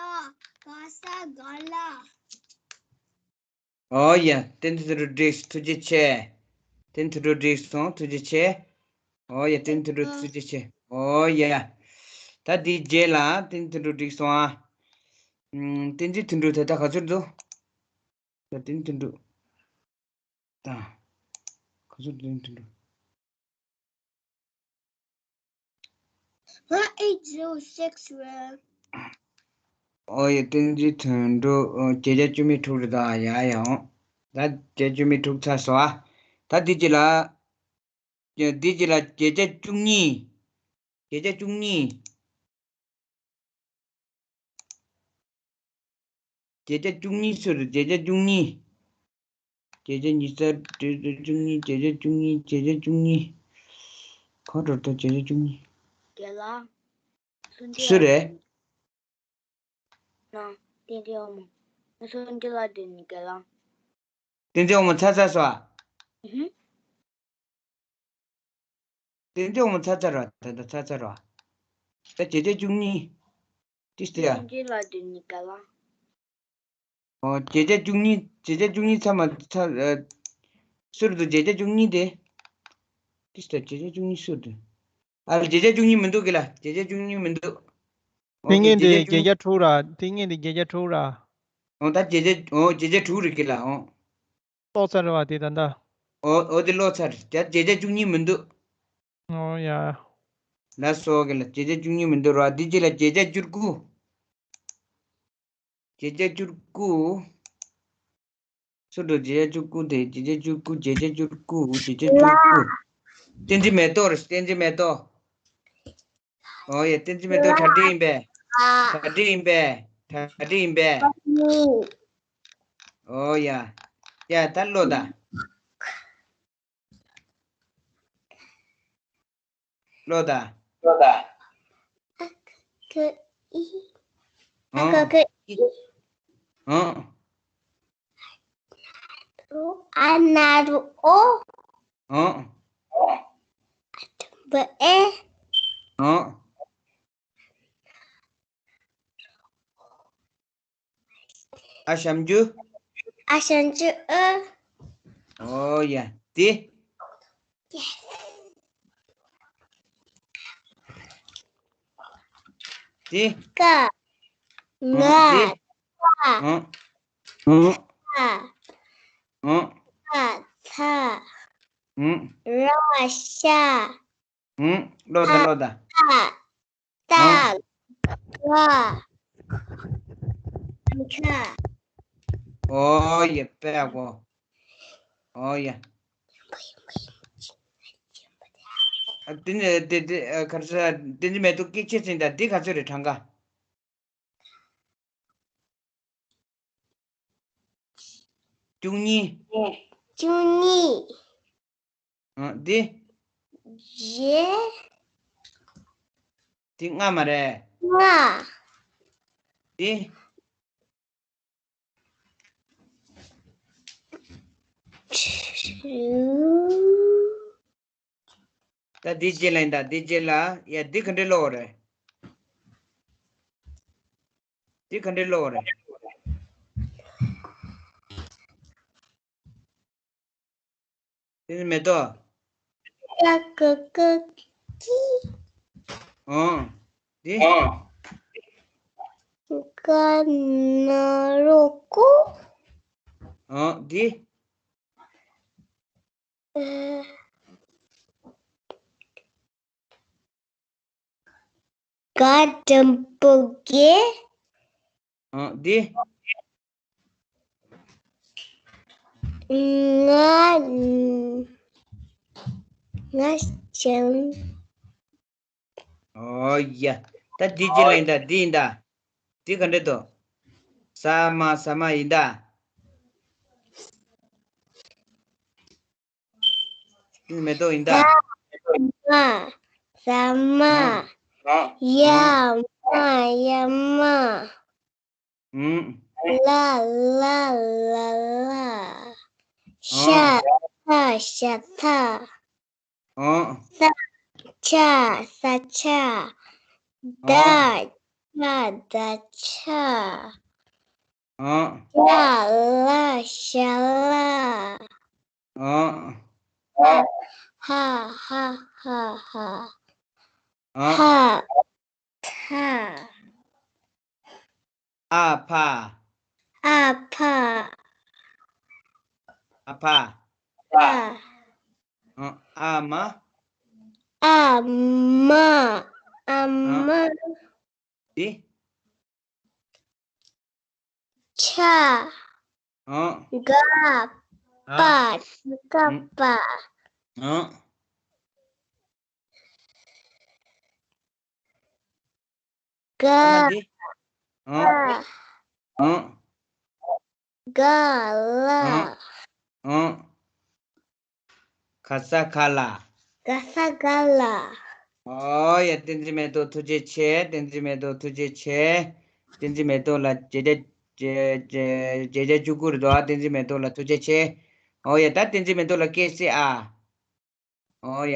ག་ས་ག་ལ། ཨོ་ཡ། བསྟན་འཛིན་དོན་གྲུབ་འགྲིག་སོང་། ཐུགས་རྗེ་ཆེ། བསྟན་འཛིན་དོན་གྲུབ་འགྲིག་སོང་། ཐུགས་རྗེ་ཆེ། ཨོ་ཡ། བསྟན་འཛིན་དོན་གྲུབ་ཐུགས་རྗེ་ཆེ། ཨོ་ཡ། ད་འདིའི་རྗེས་ལ་བསྟན་འཛིན་དོན་གྲུབ་འགྲིག་སོང་ཨ། ཨུམ། བསྟན་འཛིན་དོན་གྲུབ་ད་ལྟ་ག་ཚོད་འདུག་ད་བསྟན་འཛིན་དོན་གྲུབ། ད། ག་ཚོད་བསྟན་འཛིན་དོན་གྲུབ། ང་eight zero six རེད། ཨོ་ཡ། བསྟན་འཛིན་དོན་གྲུབ། ཨོ། བརྒྱད་བརྒྱ་བཅུ་མེད་དྲུག་རེད་ད། ཡ་ཡ། ད་བརྒྱད་བཅུ་མེད་དྲུག་ཚར་སོང་ཨ། ད་འདི་གཅིག་ལ། འདི་གཅིག་ལ་བརྒྱད་བརྒྱ་བཅུ་གཉིས། བརྒྱད་བརྒྱ་བཅུ་གཉིས། བརྒྱད་བརྒྱ་བཅུ་གཉིས་སུ་རེད། བརྒྱད་བརྒྱ་བཅུ་གཉིས། བརྒྱད་བརྒྱ་ཉི་ཤུ་རྩ་བརྒྱད་བརྒྱ་བཅུ་གཉིས། བརྒྱད་བརྒྱ་བཅུ་གཉིས། བརྒྱད་བརྒྱ་བཅུ་གཉིས། ག་འགྲོ་ད། བརྒྱད་བརྒྱ་བཅུ་གཉིས། རྒན་ལགས། སུ་འདི་སུ་རེད། ན། བསྟན་འཛིན་དབང་མོ། ང་སུ་འདི་ལ་འདི་ནི་རྒན་ལགས། བསྟན་འཛིན་དབང་མོ་ཚར་ཚར་སོང་ཨ། ཨུ་ཧུམ། བསྟན་འཛིན་དབང་མོ་ཚར་ཚར་རོ། ད་ལྟ་ཚར་ཚར་རོ། ད་བརྒྱད་བརྒྱ་བཅུ་གཉིས། ཏིས་ཏེ་ཡ། བསྟན་འཛིན་ལགས་འདི་ནི་རྒན་ལགས། ཨོ། བརྒྱད་བརྒྱ་བཅུ་གཉིས། བརྒྱད་བརྒྱ་བཅུ་གཉིས་ཚར་མ་ཚར། ཨ། སུ་རེད་འདུག་བརྒྱད་བརྒྱ་བཅུ་གཉིས་དེ། ཏིས་ཏེ་བརྒྱད་བརྒྱ་བཅུ་གཉིས་སུ་རེད་འདུག་ཨ་ལ། བརྒྱད་བརྒྱ་བཅུ་གཉིས་མི་འདུག་གི་ལ། བརྒྱད་བརྒྱ་བཅུ་གཉིས་མི་འདུག་ཨོ། ཏིང་ངེ་འདི་བརྒྱད་བརྒྱ་བཅུ་གཉིས། བརྒྱད་བརྒྱ་དྲུག་ར། ཏིང་ངེ་འདི་བརྒྱད་བརྒྱ་དྲུག་ར། འོ་ད་བརྗེ་བྱ། འོ་བརྗེ་བྱ་དྲུག་རེད་ཀི་ལ། འོ། ཀློག་ཚར་རེད་བ་དེ་ད་ལྟ། འོ་འོ་དེ་ཀློག་ཚར། ད་བརྗེ་བྱ་བཅུ་གཉིས་མི་འདུག་འོ་ཡ། ལ་སོ་གི་ལ་བརྗེ་བྱ་བཅུ་གཉིས་མི་འདུག་ར། འདི་རྗེས་ལ་བརྗེ་བྱ་བཅུ་དགུ། བརྗེ་བྱ་བཅུ་དགུ། སུ་འགྲོ། བརྗེ་བྱ་བཅུ་དགུ་དེ། བརྗེ་བྱ་བཅུ་དགུ། བརྗེ་བྱ་བཅུ་དགུ། བརྗེ་བྱ་བཅུ་དགུ། བསྟན་འཛིན་མེ་ཏོག་རེད། བསྟན་འཛིན་མེ་ཏོག་འོ་ཡ། བསྟན་འཛིན་མེ་ཏོག་གྲ་སྒྲིག་ཡིན་པས། གྲ་སྒྲིག་ཡིན་པས། གྲ་སྒྲིག་ཡིན་པས། འོ་ཡ། ཡ་ད་ཀློག་ད། ཀློག་ད། ཀློག་ད། ཨ་ཁ་ཁ་ཨི། ཨ་ཁ་ཁ་ཨི། ཨ། ཨ་ན་རོ་ཨོ། ཨ། བ་ཨེ། ཨ། ཨ་ཞབས་ཀྱུ། ཨ་ཞབས་ཀྱུ་ཨ། ཨོ་ཡ། དེ། དེ། ཀ་ང་། དེ། ཨ། ཨ། ཨ། ཨ། ཨ། ཚ། ཨ། ར་ཤ། ཨ། ཀློག་ད། ཀློག་ད། ཨ། ཏ། ཨ། ཁ། ཁ། ཨོ་ཡ། དཔེ་ཡག་པོ། ཨོ་ཡ། ཨ། དེ་ནས་དེ་དེ་ཨ། ག་རེ་ཟེར། བསྟན་འཛིན་མེ་ཏོག་སྐད་ཆ་ཅིག་ད། འདི་ག་ཚོད་རེད། གྲངས་ཀ། བཅུ་གཉིས། བཅུ་གཉིས། ཨ། འདི། བཞི། འདི་ལྔ་མ་རེད། ལྔ། འདི། དྲུག། ད་འདི་རྗེས་ལ་ཡིན་ད། འདི་རྗེས་ལ། ཡ་འདི་ག་འདྲས་ཀློག་རེད། འདི་ག་འདྲས་ཀློག་རེད། དེ་ནི་མེ་ཏོག་ཀ་ཀ་ཀ་ཀི། ཨང་། འདི། ཀ་ན་རོ་ཀུ། ཨང་། འདི། ཨ། ག་འགྲེང་བུ་གི། ཨ། འདི། ང་། ང་ཅང་། ཨོ་ཡ། ད་འདི་ཅི་ལ་ཡིན་ད། འདི་ཡིན་ད། འདི་ག་འདྲ་འདུག་ས་མ་ས་མ་ཡིན་ད། འདི་མེ་ཏོག་ཡིན་ད། ས་མ། ས་མ། ཡ་མ། ཡ་མ། ཨུམ། ལ་ལ་ལ་ལ། ཤ་ཚ་ཤ་ཚ། ཨུམ། ས་ཆ་ས་ཆ། ད་ཆ་ད་ཆ། ཨུམ། ཤ་ལ་ཤ་ལ། ཨུམ། ཧ་ཧ་ཧ་ཧ། ཨུམ། ཧ། ཐ། ཨ་ཕ། ཨ་ཕ། ཨ་ཕ། ཨ། ཨ། ཨ་མ། ཨ་མ། ཨ་མ། འདི། ཆ། ཨ། ག་ཨ། པ། ཀ་པ། ཨ། ག་ཨ་མ་འདི། ཨ། ཨ། ག་ལ། ཨ། ཨ། ག་ས་ག་ལ། ག་ས་ག་ལ། ཨོ་ཡ། བསྟན་འཛིན་མེ་ཏོག་ཐུགས་རྗེ་ཆེ། བསྟན་འཛིན་མེ་ཏོག་ཐུགས་རྗེ་ཆེ། བསྟན་འཛིན་མེ་ཏོག་ལ་བརྗེ་བྱ་བརྗེ་བྱ་བཅུ་དགུ་རེད་དོ། བསྟན་འཛིན་མེ་ཏོག་ལ་ཐུགས་རྗེ་ཆེ། ཨོ་ཡ། ད་བསྟན་འཛིན་མེ་ཏོག་ལ་སྐད་བསྲེ་ཨ། ཨོ་ཡ།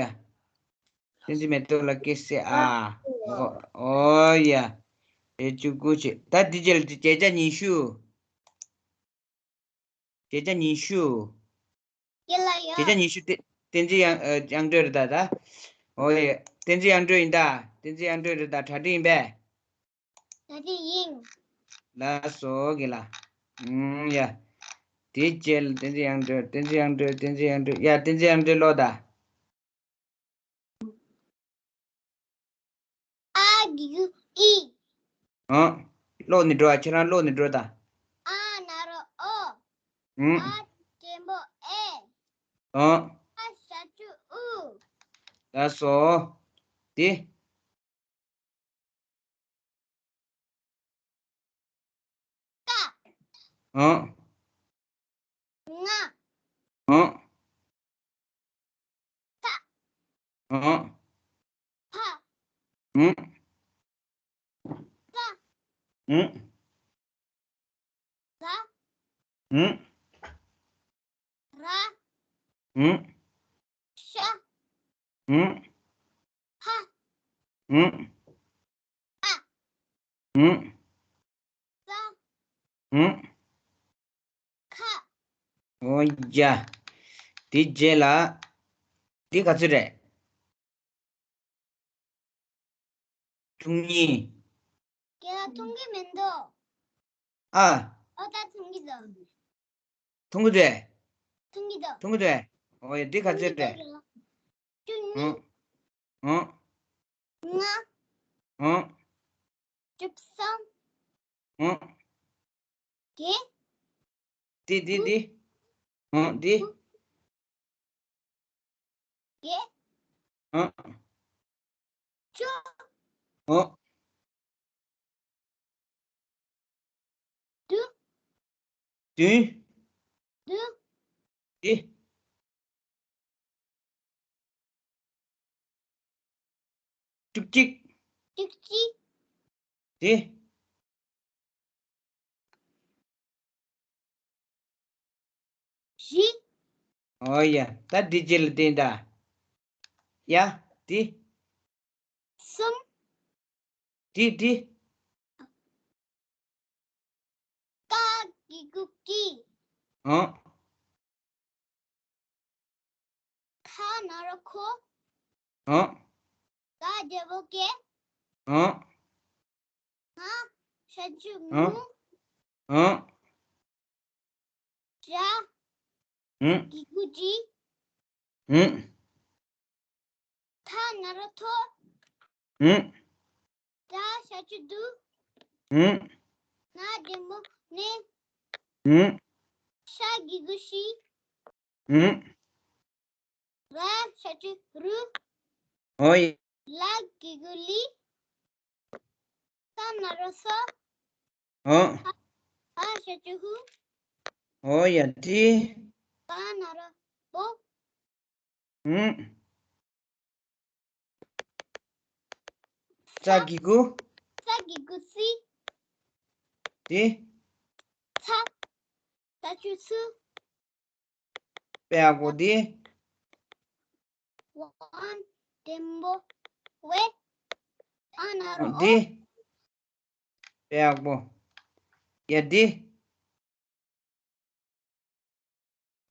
བསྟན་འཛིན་མེ་ཏོག་ལ་སྐད་བསྲེ་ཨ། ཨོ་ཨོ་ཡ། བརྗེ་བྱ་བཅུ་དགུ་བྱས། ད་འདི་རྗེས་ལ་བརྗེ་བྱ་ཉི་ཤུ། བརྗེ་བྱ་ཉི་ཤུ། ཡ་ལ་ཡ། བརྗེ་བྱ་ཉི་ཤུ་དེ། བསྟན་འཛིན་དབྱངས་དབྱངས་སྒྲོན་རེད་ད་ད། ཨོ་ཡ། བསྟན་འཛིན་དབྱངས་སྒྲོན་ཡིན་ད། བསྟན་འཛིན་དབྱངས་སྒྲོན་རེད་ད། གྲ་སྒྲིག་ཡིན་པས། གྲ་སྒྲིག་ཡིན། ལགས་སོ་གི་ལ། ཨུམ། ཡ། དེའི་རྗེས་ལ་བསྟན་འཛིན་དབྱངས་སྒྲོན། བསྟན་འཛིན་དབྱངས་སྒྲོན། བསྟན་འཛིན་དབྱངས་སྒྲོན། ཡ། བསྟན་འཛིན་དབྱངས་སྒྲོན་ཀློག་དང་། ཨ་གི་གུ་ཨི། ཨང་། ཀློག་ནས་འགྲོ་ཨ། ཁྱེད་རང་ཀློག་ནས་འགྲོ་དང་། ཨ་ན་རོ་ཨོ། ཨུམ། ཨ་འགྲེང་བུ་ཨེ། ཨང་། ཨ་ཞབས་ཀྱུ་ཨུ། ལགས་སོ། དེ། ཀ། ཨང་། ང་། ཨང་། ཐ། ཨང་། ཕ། ཨང་། ཀ། ཨང་། ག། ཨང་། ར། ཨང་། ཤ། ཨང་། ཧ། ཨང་། ཨ། ཨང་། ས། ཨང་། ཁ། ཨོ་ཡ། དེ་རྗེས་ལ། འདི་ག་ཚོད་རེད། ཐུང་གཉིས། ཁྱེད་ལ་མཐོང་གི་མི་འདུག་ཨ། ཨོ་ད་མཐོང་གི་འདུག་མཐོང་གི་འདུག་མཐོང་གི་འདུག་མཐོང་གི་འདུག་ཨོ་ཡ། འདི་ག་ཚོད་རེད། བཅུ་གཉིས། ཨང་། ཨང་། ལྔ། ཨང་། བཅུ་གསུམ། ཨང་། བརྒྱད། འདི་འདི་འདི། ཨང་། འདི། བརྒྱད། ཨང་། བཅུ། ཨང་། བདུན། བདུན། བདུན། བདུན། བཅུ་གཅིག་བཅུ་གཅིག་དེ། བཞི། ཨོ་ཡ། ད་འདི་རྗེས་ལ་བསྟན་ད། ཡ། འདི། གསུམ། འདི་འདི། ཀ་གི་གུ་ཀི། ཨང་། ཁ་ན་རོ་ཁོ། ཨང་། ག་འགྲེང་བུ་གེ། ཨང་། ང་། ཞབས་ཀྱུ་ཨང་། ངུ། ཨང་། ཇ། ཨང་། གི་གུ་ཇི། ཨང་། ཐ་ན་རོ་ཐོ། ཨང་། ད་ཞབས་ཀྱུ་དུ། ཨང་། ན་འགྲེང་བུ་ནི། ཨང་། ཤ་གི་གུ་ཤི། ཨང་། ར་ཞབས་ཀྱུ་རུ། ཨོ་ཡ། ལ་གི་གུ་ལི། ས་ན་རོ་སོ། ཨང་། ཧ་ཞབས་ཀྱུ་ཧུ། ཨོ་ཡ། དེ། པ་ན་རོ་པོ། ཨང་། ས་གི་གུ། ས་གི་གུ་སི། དེ། ཚ། ཞབས་ཀྱུ་སུ། དཔེ་ཡག་པོ་དེ། ཝ་འགྲེང་བུ་ཝེ། ཨ་ན་རོ་ཨོ། དེ། དཔེ་ཡག་པོ། ཡ་དེ།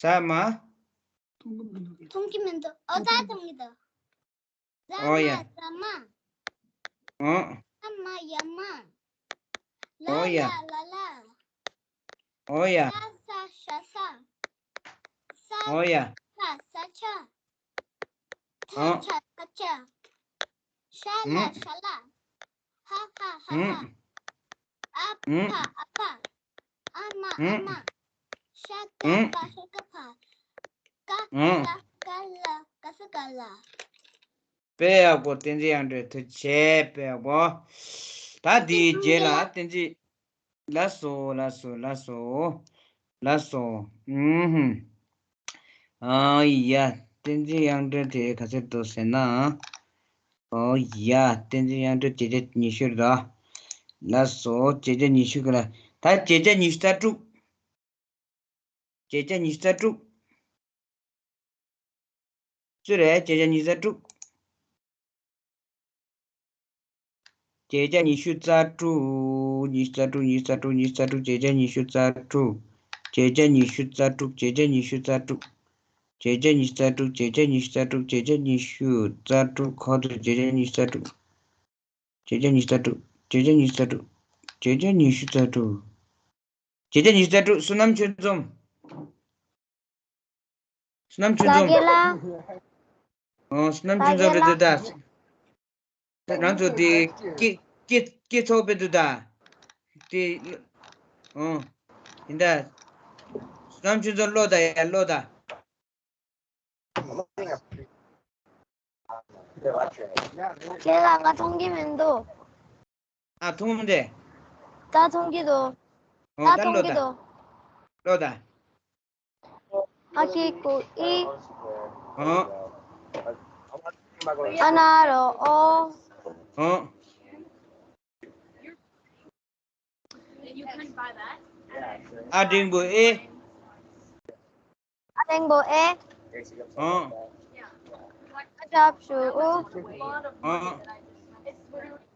ཟ་མ། མཐོང་གི་མི་འདུག་ཨོ་ད་མཐོང་གི་འདུག་ཟ་ཨོ་མ་ཡ། ཟ་མ། ཨོ། ས་མ་ཡ་མ། ལ་ཨོ་ཡ། ལ་ལ་ལ། ཨོ་ཡ། ས་ས་ཤ་ས། ས་ཨོ་ཡ། ཆ་ས་ཆ། ཐ་ཨོ། ཆ་ཐ་ཆ། ཤ་ལ་ཨུ། ཤ་ལ། ཧ་ཧ་ཧ་ཧ། ཨུ། ཨ་ཕ་ཨུ། ཨ་ཕ། ཨ་མ་ཨུ། ཨ་མ། ཤ་ཀ་ཨུ། ཀ་ཤ་ཀ་ཕ། ཀ་ཨུ། ཀ་ཀ་ལ་ཀ་ས་ཀ་ལ། དཔེ་ཡག་པོ། བསྟན་འཛིན་དབྱངས་སྒྲོན། ཐུགས་རྗེ་ཆེ། དཔེ་ཡག་པོ། ད་དེའི་རྗེས་ལ་བསྟན་འཛིན། ལགས་སོ། ལགས་སོ། ལགས་སོ། ལགས་སོ། ཨུམ་ཧུམ། ཨ་ཡ། བསྟན་འཛིན་དབྱངས་སྒྲོན་དེ་ག་ཚོད་འདུག་ཟེར་ན། ཨོ་ཡ། བསྟན་འཛིན་དབྱངས་སྒྲོན་བརྒྱད་བརྒྱ་ཉི་ཤུ་རེད་ད། ལགས་སོ། བརྒྱད་བརྒྱ་ཉི་ཤུ་གི་ལ། ད་བརྒྱད་བརྒྱ་ཉི་ཤུ་རྩ་དྲུག་བརྒྱད་བརྒྱ་ཉི་ཤུ་རྩ་དྲུག་ཅི་རེད། བརྒྱད་བརྒྱ་ཉི་ཤུ་རྩ་དྲུག་བརྒྱད་བརྒྱ་ཉི་ཤུ་རྩ་དྲུག་ཉི་ཤུ་རྩ་དྲུག་ཉི་ཤུ་རྩ་དྲུག་ཉི་ཤུ་རྩ་དྲུག་བརྒྱད་བརྒྱ་ཉི་ཤུ་རྩ་དྲུག་བརྒྱད་བརྒྱ་ཉི་ཤུ་རྩ་དྲུག་བརྒྱད་བརྒྱ་ཉི་ཤུ་རྩ་དྲུག་བརྒྱད་བརྒྱ་ཉི་ཤུ་རྩ་དྲུག་བརྒྱད་བརྒྱ་ཉི་ཤུ་རྩ་དྲུག་བརྒྱད་བརྒྱ་ཉི་ཤུ་རྩ་དྲུག་ཁོ་ཐག་བརྒྱད་བརྒྱ་ཉི་ཤུ་རྩ་དྲུག་བརྒྱད་བརྒྱ་ཉི་ཤུ་རྩ་དྲུག་བརྒྱད་བརྒྱ་ཉི་ཤུ་རྩ་དྲུག་བརྒྱད་བརྒྱ་ཉི་ཤུ་རྩ་དྲུག་བྱས་ཙང་ཉི་ཤུ་རྩ་དྲུག་བསོད་ནམས་ཆོས་འཛོམས། བསོད་ནམས་ཆོས་ལགས་འཛོམས། རྒན་ལགས། ཨོ། བསོད་ནམས་ཆོས་འཛོམས་རེད་འདུག་ད། རང་ཚོ་དེ་སྐད་སྐད་སྐད་ཚོགས་པའི་འདུག་ད། དེ། ཨོ། ཡིན་ད། བསོད་ནམས་ཆོས་འཛོམས་ཀློག་ད་ཡ་ཀློག་ད། ཁྱེད་ལ་ང་མཐོང་གི་མི་འདུག་ཨ། མཐོང་མི་འདུག་ད་མཐོང་གི་འདུག་ཨོ། ད་ད་མཐོང་གི་འདུག་ཀློག་ད། ཨ་གི་གུ་ཨི། ཨོ། ཨ་ན་རོ་ཨོ། ཨོ། ཨ་འགྲེང་བུ་ཨེ། ཨ་འགྲེང་བུ་ཨེ། ཨོ། ཨ་ཞབས་ཞུ་ཨུ། ཨོ།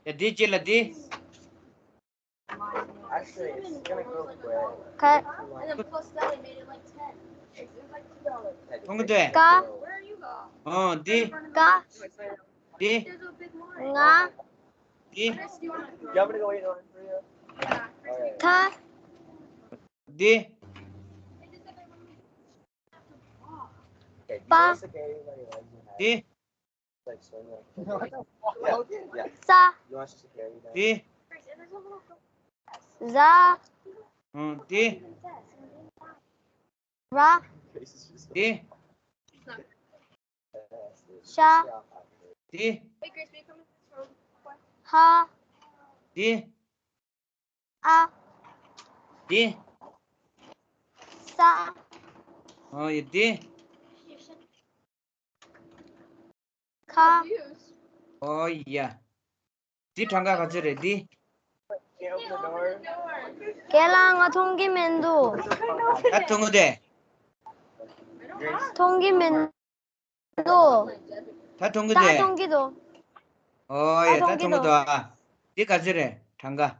ཡ་དེ་ཅི་ལ་དེ། ཁ། མཐོང་གི་འདུག་ཀ། ཨོ་དེ། ཀ། དེ། ང་། དེ། ད། དེ། པ། དེ། ས། དེ། ཟ། ཨང་། དེ། ར། དེ། ཤ། དེ། ཧ། དེ། ཨ། དེ། ས། ཨོ་ཡ། དེ། ཁ། ཨོ་ཡ། དེ་གྲངས་ཀ་ག་ཚོད་རེད་དེ། རྒན་ལགས་ང་མཐོང་གི་མི་འདུག་ད་མཐོང་གི་འདུག་མཐོང་གི་མི་འདུག་ད་མཐོང་གི་ད་འདུག་མཐོང་གི་འདུག་ཨོ་ཡ། ད་ད་མཐོང་གི་འདུག་ཨ། དེ་ག་ཚོད་རེད་གྲངས་ཀ།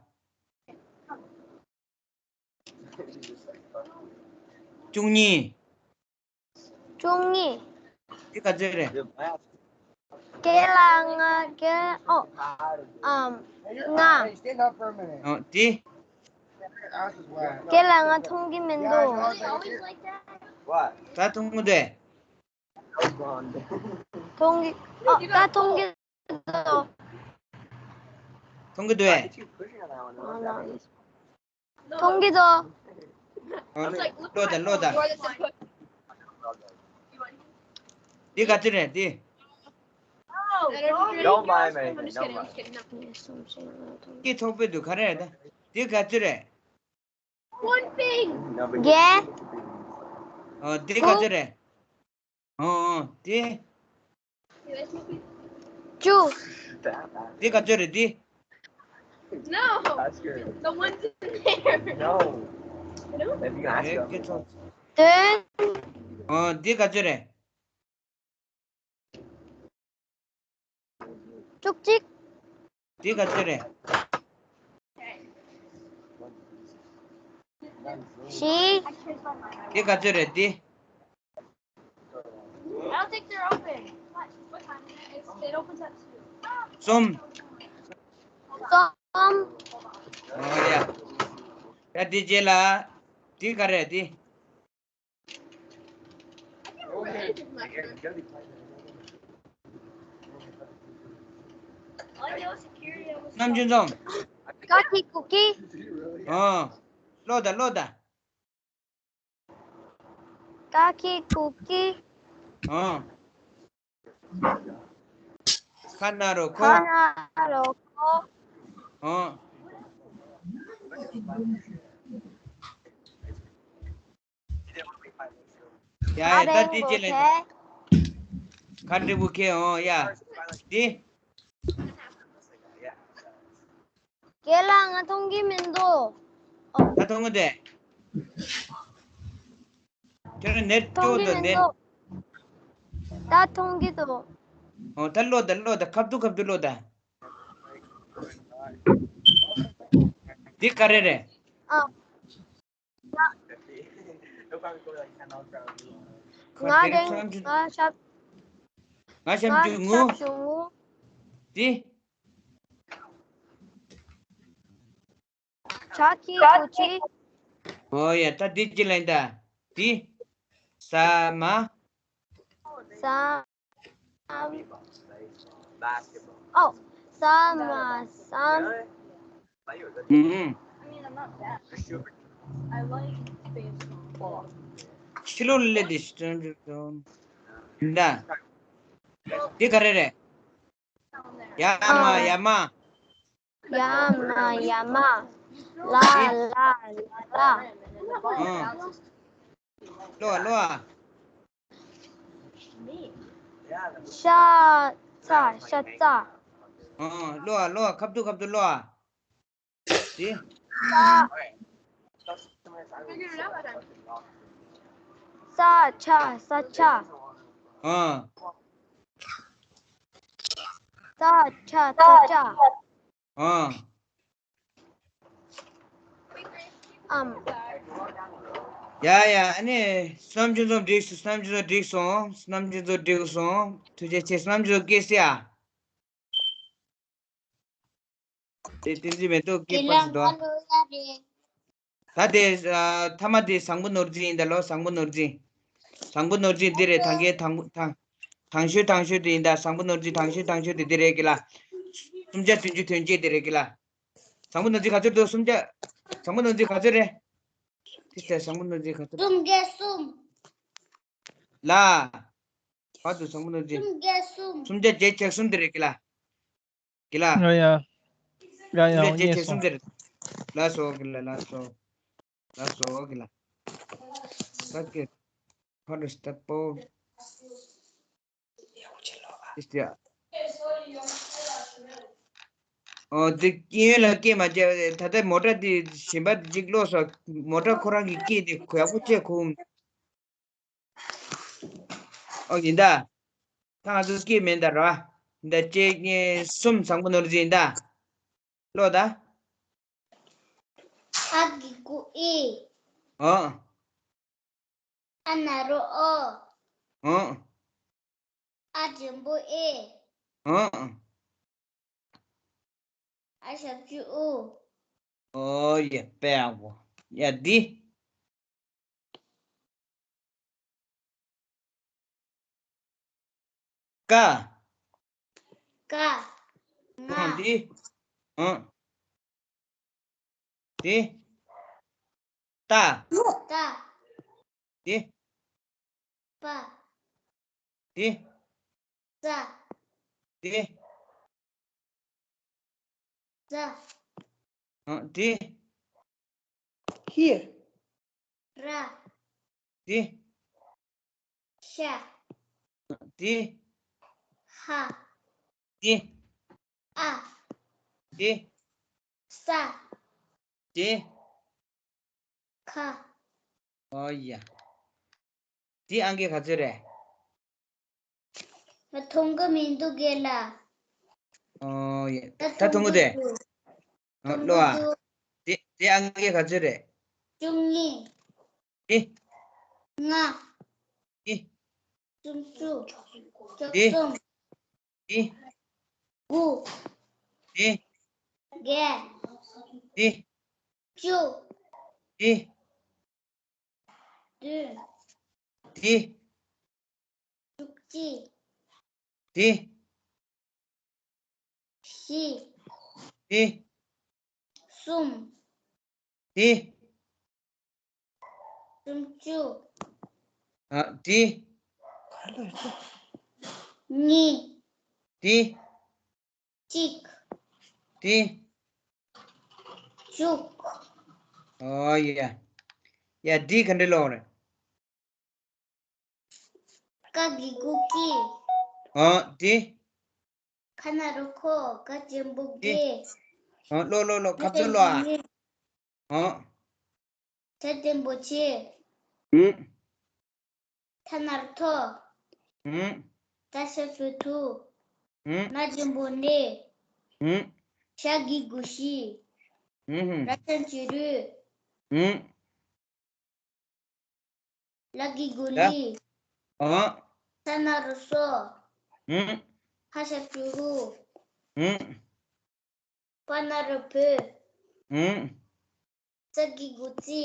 བཅུ་གཉིས། བཅུ་གཉིས། དེ་ག་ཚོད་རེད། རྒན་ལགས་ང་རྒན་ཨོ། ཨམ། ང་། ཨོ་དེ། རྒན་ལགས་ང་མཐོང་གི་མི་འདུག་ད་མཐོང་གི་འདུག་མཐོང་གི་ཨོ་ད་མཐོང་གི་འདུག་མཐོང་གི་འདུག་ཨེ། མཐོང་གི་འདུག་ཨ་ནི་ཀློག་དང་ཀློག་དང་། འདི་ག་ཚོད་རེད་འདི། Don't buy him anything. Don't buy. སྐད་ཐོག་པོ་འདུག་ག་རེ་རེད་ད། འདི་ག་ཚོད་རེད། བརྒྱད། ཨོ་འདི་ག་ཚོད་རེད། ཨོ་ཨོ་དེ། བཅུ། དེ་ག་ཚོད་རེད་དེ། No. The ones in there. No. ཨོ་དེ་ག་ཚོད་རེད། བཅུ་གཅིག་དེ་ག་ཚོད་རེད། བཞི། དེ་ག་ཚོད་རེད་དེ། གསུམ། གསུམ། ཨོ་ཡ། ད་དེ་རྗེས་ལ་དེ་ག་རེད་དེ། རྣམ་རྒྱུན་ཚང་། ཀ་ཁི་གུ་ཁི། ཨོ། ཀློག་དང་ཀློག་དང་། ཀ་ཁི་གུ་ཁི། ཨོ། ཁ་ན་རོ་ཁོ། ཁ་ན་རོ་ཁོ། ཨོ། ཡ་ཡ་ད་དེ་ཅི་ལེན། ཁ་འབྲས་བུ་ཁེ། ཨོ་ཡ། དེ། རྒན་ལགས་ང་མཐོང་གི་མི་འདུག་ད་མཐོང་གི་འདུག་ཁྱོད་ནེཊ་མཐོང་གི་སྐྱོ་མི་འདུག་ད་མཐོང་གི་འདུག་ཨོ་ད་ཀློག་ད་ཀློག་ད་ཁ་ཐུག་ཁ་ཐུག་ཀློག་ད། འདི་ག་རེ་རེད། ཨ། ང་རེད། ང་ཞབས། ང་ཞབས་ཞུ་ངུ། ཞབས་ཞུ་ངུ། འདི། ཀ་ཁི་གུ་ཁི། ཨོ་ཡ། ད་འདི་ཅི་ལེན་ད། འདི། ས་མ། ས། ཨོ། ས་མ་སམ། ཨུམ། ཕྱི་ལོགས་ལ་སླེབས་ཏེ་སྟོན་འདྲི་དང་། འདི་ག་རེ་རེད། ཡ་མ་ཡ་མ། ཡ་མ་ཡ་མ། ལ་ལ་ལ་ལ། ཨང་། ལོ་ལོ། ཤ་ཚ་ཤ་ཚ། ཨང་། ལོ་ལོ། ཁབ་ཏུ་ཁབ་ཏུ་ལོ། དེ། ས་ཆ་ས་ཆ། ཨང་། ས་ཆ་ས་ཆ། ཨང་། ཨམ། ཡ་ཡ། ཨ་ནི་བསམ་ཚུལ་ཚོ་འགྲིག་སོང་། བསམ་ཚུལ་ཚོ་འགྲིག་སོང་། བསམ་ཚུལ་ཚོ་འགྲིག་སོང་། ཐུགས་རྗེ་ཆེ། བསམ་ཚུལ་སྐྱེས་སི་ཨ། དེ་བསྟན་འཛིན་མེ་ཏོག་སྐྱེས་པ་ཞིག་འདུག་ད་དེ་ཨ། ཐ་མ་དེ་བཟང་པོ་ནོར་འཛིན་ཡིན་ད་ལོ། བཟང་པོ་ནོར་འཛིན། བཟང་པོ་ནོར་འཛིན་འདི་རེད། ད་གའི་དང་དང་དང་ཤོས་དང་ཤོས་དེ་ཡིན་ད། བཟང་པོ་ནོར་འཛིན་དང་ཤོས་དང་ཤོས་དེ་འདི་རེད་ཀི་ལ། སུམ་བརྒྱ་བདུན་ཅུ་དོན་བརྒྱད་དེ་རེད་ཀི་ལ། བཟང་པོ་ནོར་འཛིན་ག་ཚོད་འདུག་སུམ་བརྒྱ། བཟང་པོ་ནོར་འཛིན་ག་ཚོད་རེད། དེ་ལྟར་བཟང་པོ་ནོར་འཛིན་ག་ཚོད། སུམ་བརྒྱ་གསུམ། ལ། བར་དུ་བཟང་པོ་ནོར་འཛིན། སུམ་བརྒྱ་གསུམ། སུམ་བརྒྱ་བརྒྱད་བརྒྱ་གསུམ་དེ་རེད་ཀི་ལ། ཀི་ལ། ཡ་ཡ། ཡ་ཡ། སུམ་བརྒྱ་བརྒྱད་བརྒྱ་རྙེད་སོང་། གསུམ་དེ་རེད། ལ་སོ་ཀི་ལ། ལ་སོ། ལ་སོ་ཀི་ལ། ད་ཀི། ཧོ་རི་སྟ་པོ། ཨོ། འདི་སྐྱེ་ཡུལ་ལ་སྐྱེས་མ་སྐྱེས། ད་ལྟ་མོ་ཊ་འདི་གཞན་པ་གཅིག་ལོག་སོང་། མོ་ཊ་ཁོ་རང་གི་སྐད་དེ་གོ་ཡག་པོ་བྱས་གོ། ཨོ་ཡིན་ད། ད་ང་ཚོ་སྐད་མིན་ད་ར། འདི་གཅིག་གཉིས་གསུམ་བཟང་པོ་ནོར་འཛིན་ཡིན་ད། ཀློག་ད། ཨ་གི་གུ་ཨི། ཨོ། ཨ་ན་རོ་ཨོ། ཨོ། ཨ་འགྲེང་བུ་ཨེ། ཨོ། ཨ་ཞབས་ཀྱུ་ཨུ། ཨོ་ཡ། དཔེ་ཡག་པོ། ཡ་འདི། ཀ། ཀ། ང་། ཨོ་འདི། ཨོ། འདི། ཏ། ཏ། འདི། པ། འདི། ཙ། འདི། ཙ། ཨོ་འདི། ཧི། ར། འདི། ཤ། འདི། ཧ། འདི། ཨ། འདི། ས། འདི། ཁ། ཨོ་ཡ། འདི་ཨང་ཀི་ག་ཚོད་རེད། ང་མཐོང་གི་མི་འདུག་རྒན་ལགས། ཨོ་ཡ། ད་ད་མཐོང་གི་འདུག་ཨ། ཀློག་ཨ། འདུག་འདི་འདི་ཨང་ཀི་ག་ཚོད་རེད། བཅུ་གཉིས། འདི། ལྔ། འདི། སུམ་ཅུ། བཅུ་འདི། གསུམ། འདི། དགུ། འདི། བརྒྱད། འདི། བཅུ། འདི། བདུན། འདི། བཅུ་གཅིག། འདི། བཞི། འདི། གསུམ། འདི། སུམ་ཅུ། ཨ། འདི། གཉིས། འདི། གཅིག། འདི། དྲུག། ཨོ་ཡ། ཡ་འདི་ག་འདྲ་ཀློག་རེད། ཀ་གི་གུ་ཀི། ཨོ་འདི། ཁ་ན་རོ་ཁོ། ག་འགྲེང་བུ་གེ། ཨོ་ཀློག་ཀློག་ཀློག་ཁ་ཚུར་ཀློག་ཨ། ཨོ། ཇ་འགྲེང་བུ་ཇེ། ཨུམ། ཐ་ན་རོ་ཐོ། ཨུམ། ད་ཞབས་ཀྱུ་དུ། ཨུམ། ན་འགྲེང་བུ་ནེ། ཨུམ། ཞ་གི་གུ་ཞི། ཨུམ། ར་ཅན་གྱི་རུ། ཨུམ། ལ་གི་གུ་ལི། ཨོ། ས་ན་རོ་སོ། ཨུམ། ཧ་ཞབས་ཀྱུ་ཧུ། ཨུམ། པ་ན་རོ་བུ། ཨུམ། ཙ་གི་གུ་ཙི།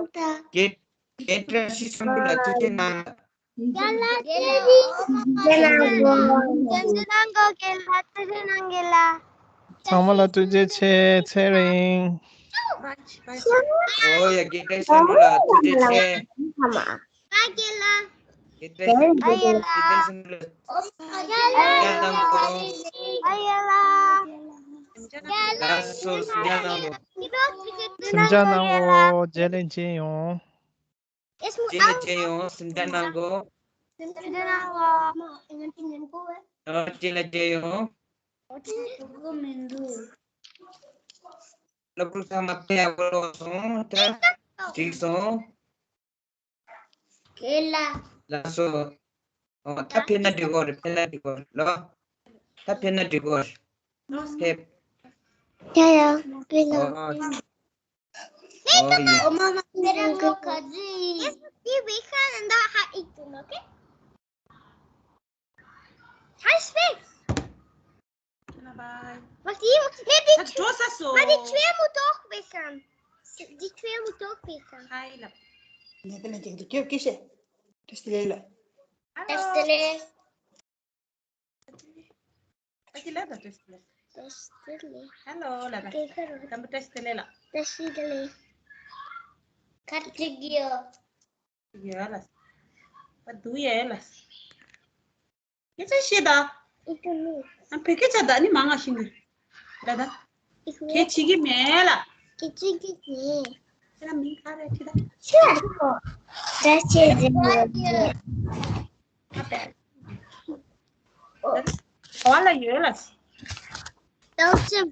རྒན་རྒན་བཀྲ་ཤིས་བསམ་འགྲུབ་ལགས་ཐུགས་རྗེ་གནང་། རྒན་ལགས་ཐུགས་རྗེ་གནང་གོ། རྒན་ལགས་ཐུགས་རྗེ་གནང་གོ། རྒན་ལགས་ཐུགས་རྗེ་གནང་། རྒན་ལགས། ཚང་མ་ལ་ཐུགས་རྗེ་ཆེ། ཚེ་རིང་། ཨོ་ཡ། རྒན་བཀྲ་ཤིས་བསམ་འགྲུབ་ལགས་ཐུགས་རྗེ་ཆེ། ཨ་རྒན་ལགས། རྒན་བཀྲ་ཤིས། ཨ་རྒན་ལགས། རྒན་བཀྲ་ཤིས་བསམ་འགྲུབ་ལགས་ཐུགས་རྗེ་གནང་གོ། ཨ་རྒན་ལགས། ལགས་སོ། སེམས་ཆགས་གནང་གོ། སེམས་ཆགས་གནང་གོ། རྗེས་ལ་མཇལ་ཡོང་། རྗེས་ལ་མཇལ་ཡོང་། སེམས་ཆགས་གནང་གོ། སེམས་ཆགས་གནང་གོ། ཨ་རྗེས་ལ་མཇལ་ཡོང་། སློབ་ཕྲུག་ཚང་མ་དཔེ་ཡག་པོ་ཀློག་སོང་། ད་འགྲིག་སོང་། རྒན་ལགས། ལགས་སོ། ཨོ་ད་ཕེབས་ན་འགྲིག་གོ་རེད། ཕེབས་ན་འགྲིག་གོ་རེད་ལོ། ད་ཕེབས་ན་འགྲིག་གོ་རེད། ཕེབས། ཡ་ཡ། ཕེབས་ལ། ཨོ་ཨོ་ཡ། ཨོ་མ་མ་ཕེབས་ན་འགྲིག་གོ། Yes, we can and that hat eat them, okay? Hi, Sphinx. Bye. What do you? Maybe. That's Joseph, so. Maybe three more talk with them. Di three more talk with them. Hi, love. ནས་པེ་ལ་ཅིག་ཏུ་སྐྱོབ་ཀྱི་ཤེས། བཀྲ་ཤིས་བདེ་ལེགས་ལགས། བཀྲ་ཤིས་བདེ་ལེགས། བཀྲ་ཤིས་ལགས་དང་བཀྲ་ཤིས་བདེ་ལེགས། བཀྲ་ཤིས་བདེ་ལེགས། ཧེ་ལོ་ལགས་དང་། བཀྲ་ཤིས་བདེ་ལེགས་ལགས། བཀྲ་ཤིས་བདེ་ལེགས། ཁ་ཅིག་ཡོད། ཡོད་ལ། ཨ་འདུག་ཡོད་ལ། སྐད་ཆ་བཤད་ད། ཨ་བོད་སྐད་ཆ་ད་ནི་མང་ང་ཤིང་གི། ད་ད། ཁྱེད་བྱེད་ཀྱི་མེད་ལ། ཁྱེད་བྱེད་ཀྱི་མེད། ཁྱེད་ལ་མིང་ག་རེ་བྲིས་ད། ཁྱེད་ལ་ཁོ། ད་ཁྱེད་ཟེར་ཡོད། ཨ་བལ། ག་བ་ལ་ཡོད་ལ། སྦེལ་ཇམ།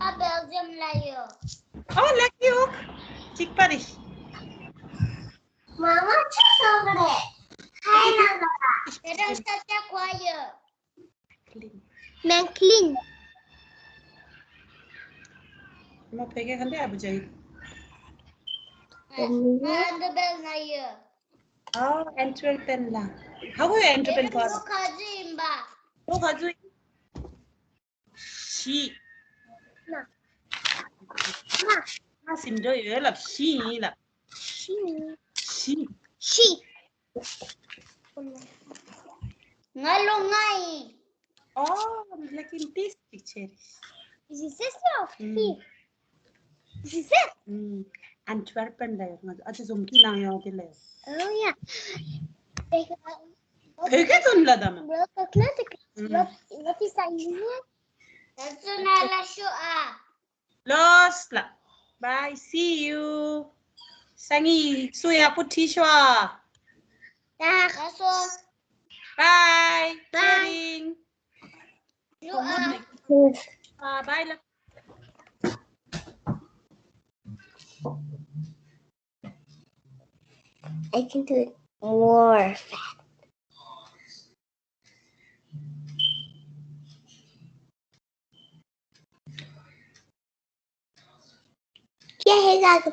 ཨ་སྦེལ་ཇམ་ལ་ཡོད། ཨོ་ལ་ཀི་ཨོ། གཅིག་པ་རེད། མ་མ་ཆུ་སོང་གི་རེད། ཁའི་ནང་ལ། དེ་རིང་ས་ཆ་ག་པར་ཡོད། མེག་ལིན། མ་བོད་སྐད་ག་འདྲ་ཨ་བུ་ཅག་ཡིན། ང་ཨན་ཏི་བན་ལ་ཡོད། ཨ་ཨན་ཏི་ཝེར་པན་ལ། ཧ་གོ་ཡོད་ཨན་ཏི་ཝེར་པན་ག་རེ། ལོ་ག་ཚོད་ཡིན་པ། ལོ་ག་ཚོད་ཡིན། བཞི། ལྔ། ལྔ་ཟིན་འགྲོ་ཡོད་ལ་བཞི་ཡིན་ལ། བཞི། བཞི། བཞི། ང་ལོ་ལྔ་ཡིན། ཨོ། ལེ་ཀིན་ཏིས་ཅིག་ཆེ་རེད། ཇི་སེ་སོ་ཧི། ཇི་སེ། ཨན་ཏི་ཝེར་པན་ལ་ཡོད། ང་ཚོ་ཨ་ཅེ་ཛོམ་ཀི་ནང་ཡོང་དེ་ལ་ཡོད། ཨོ་ཡ། བོད་སྐད་ཚོ་ལ་དམ། ད་ཚོ་ན་ལ་ཤོ་ཨ། ལོས་ལ། Bye, see you. སང་ཉིན་སུ་ཡག་པོ་ཁྲིད་ཤོག་ད་ག་སོ། Bye. Bye. ལོ་ཨ། Bye ལ། I can do it more fast. Yeah, hey, that's a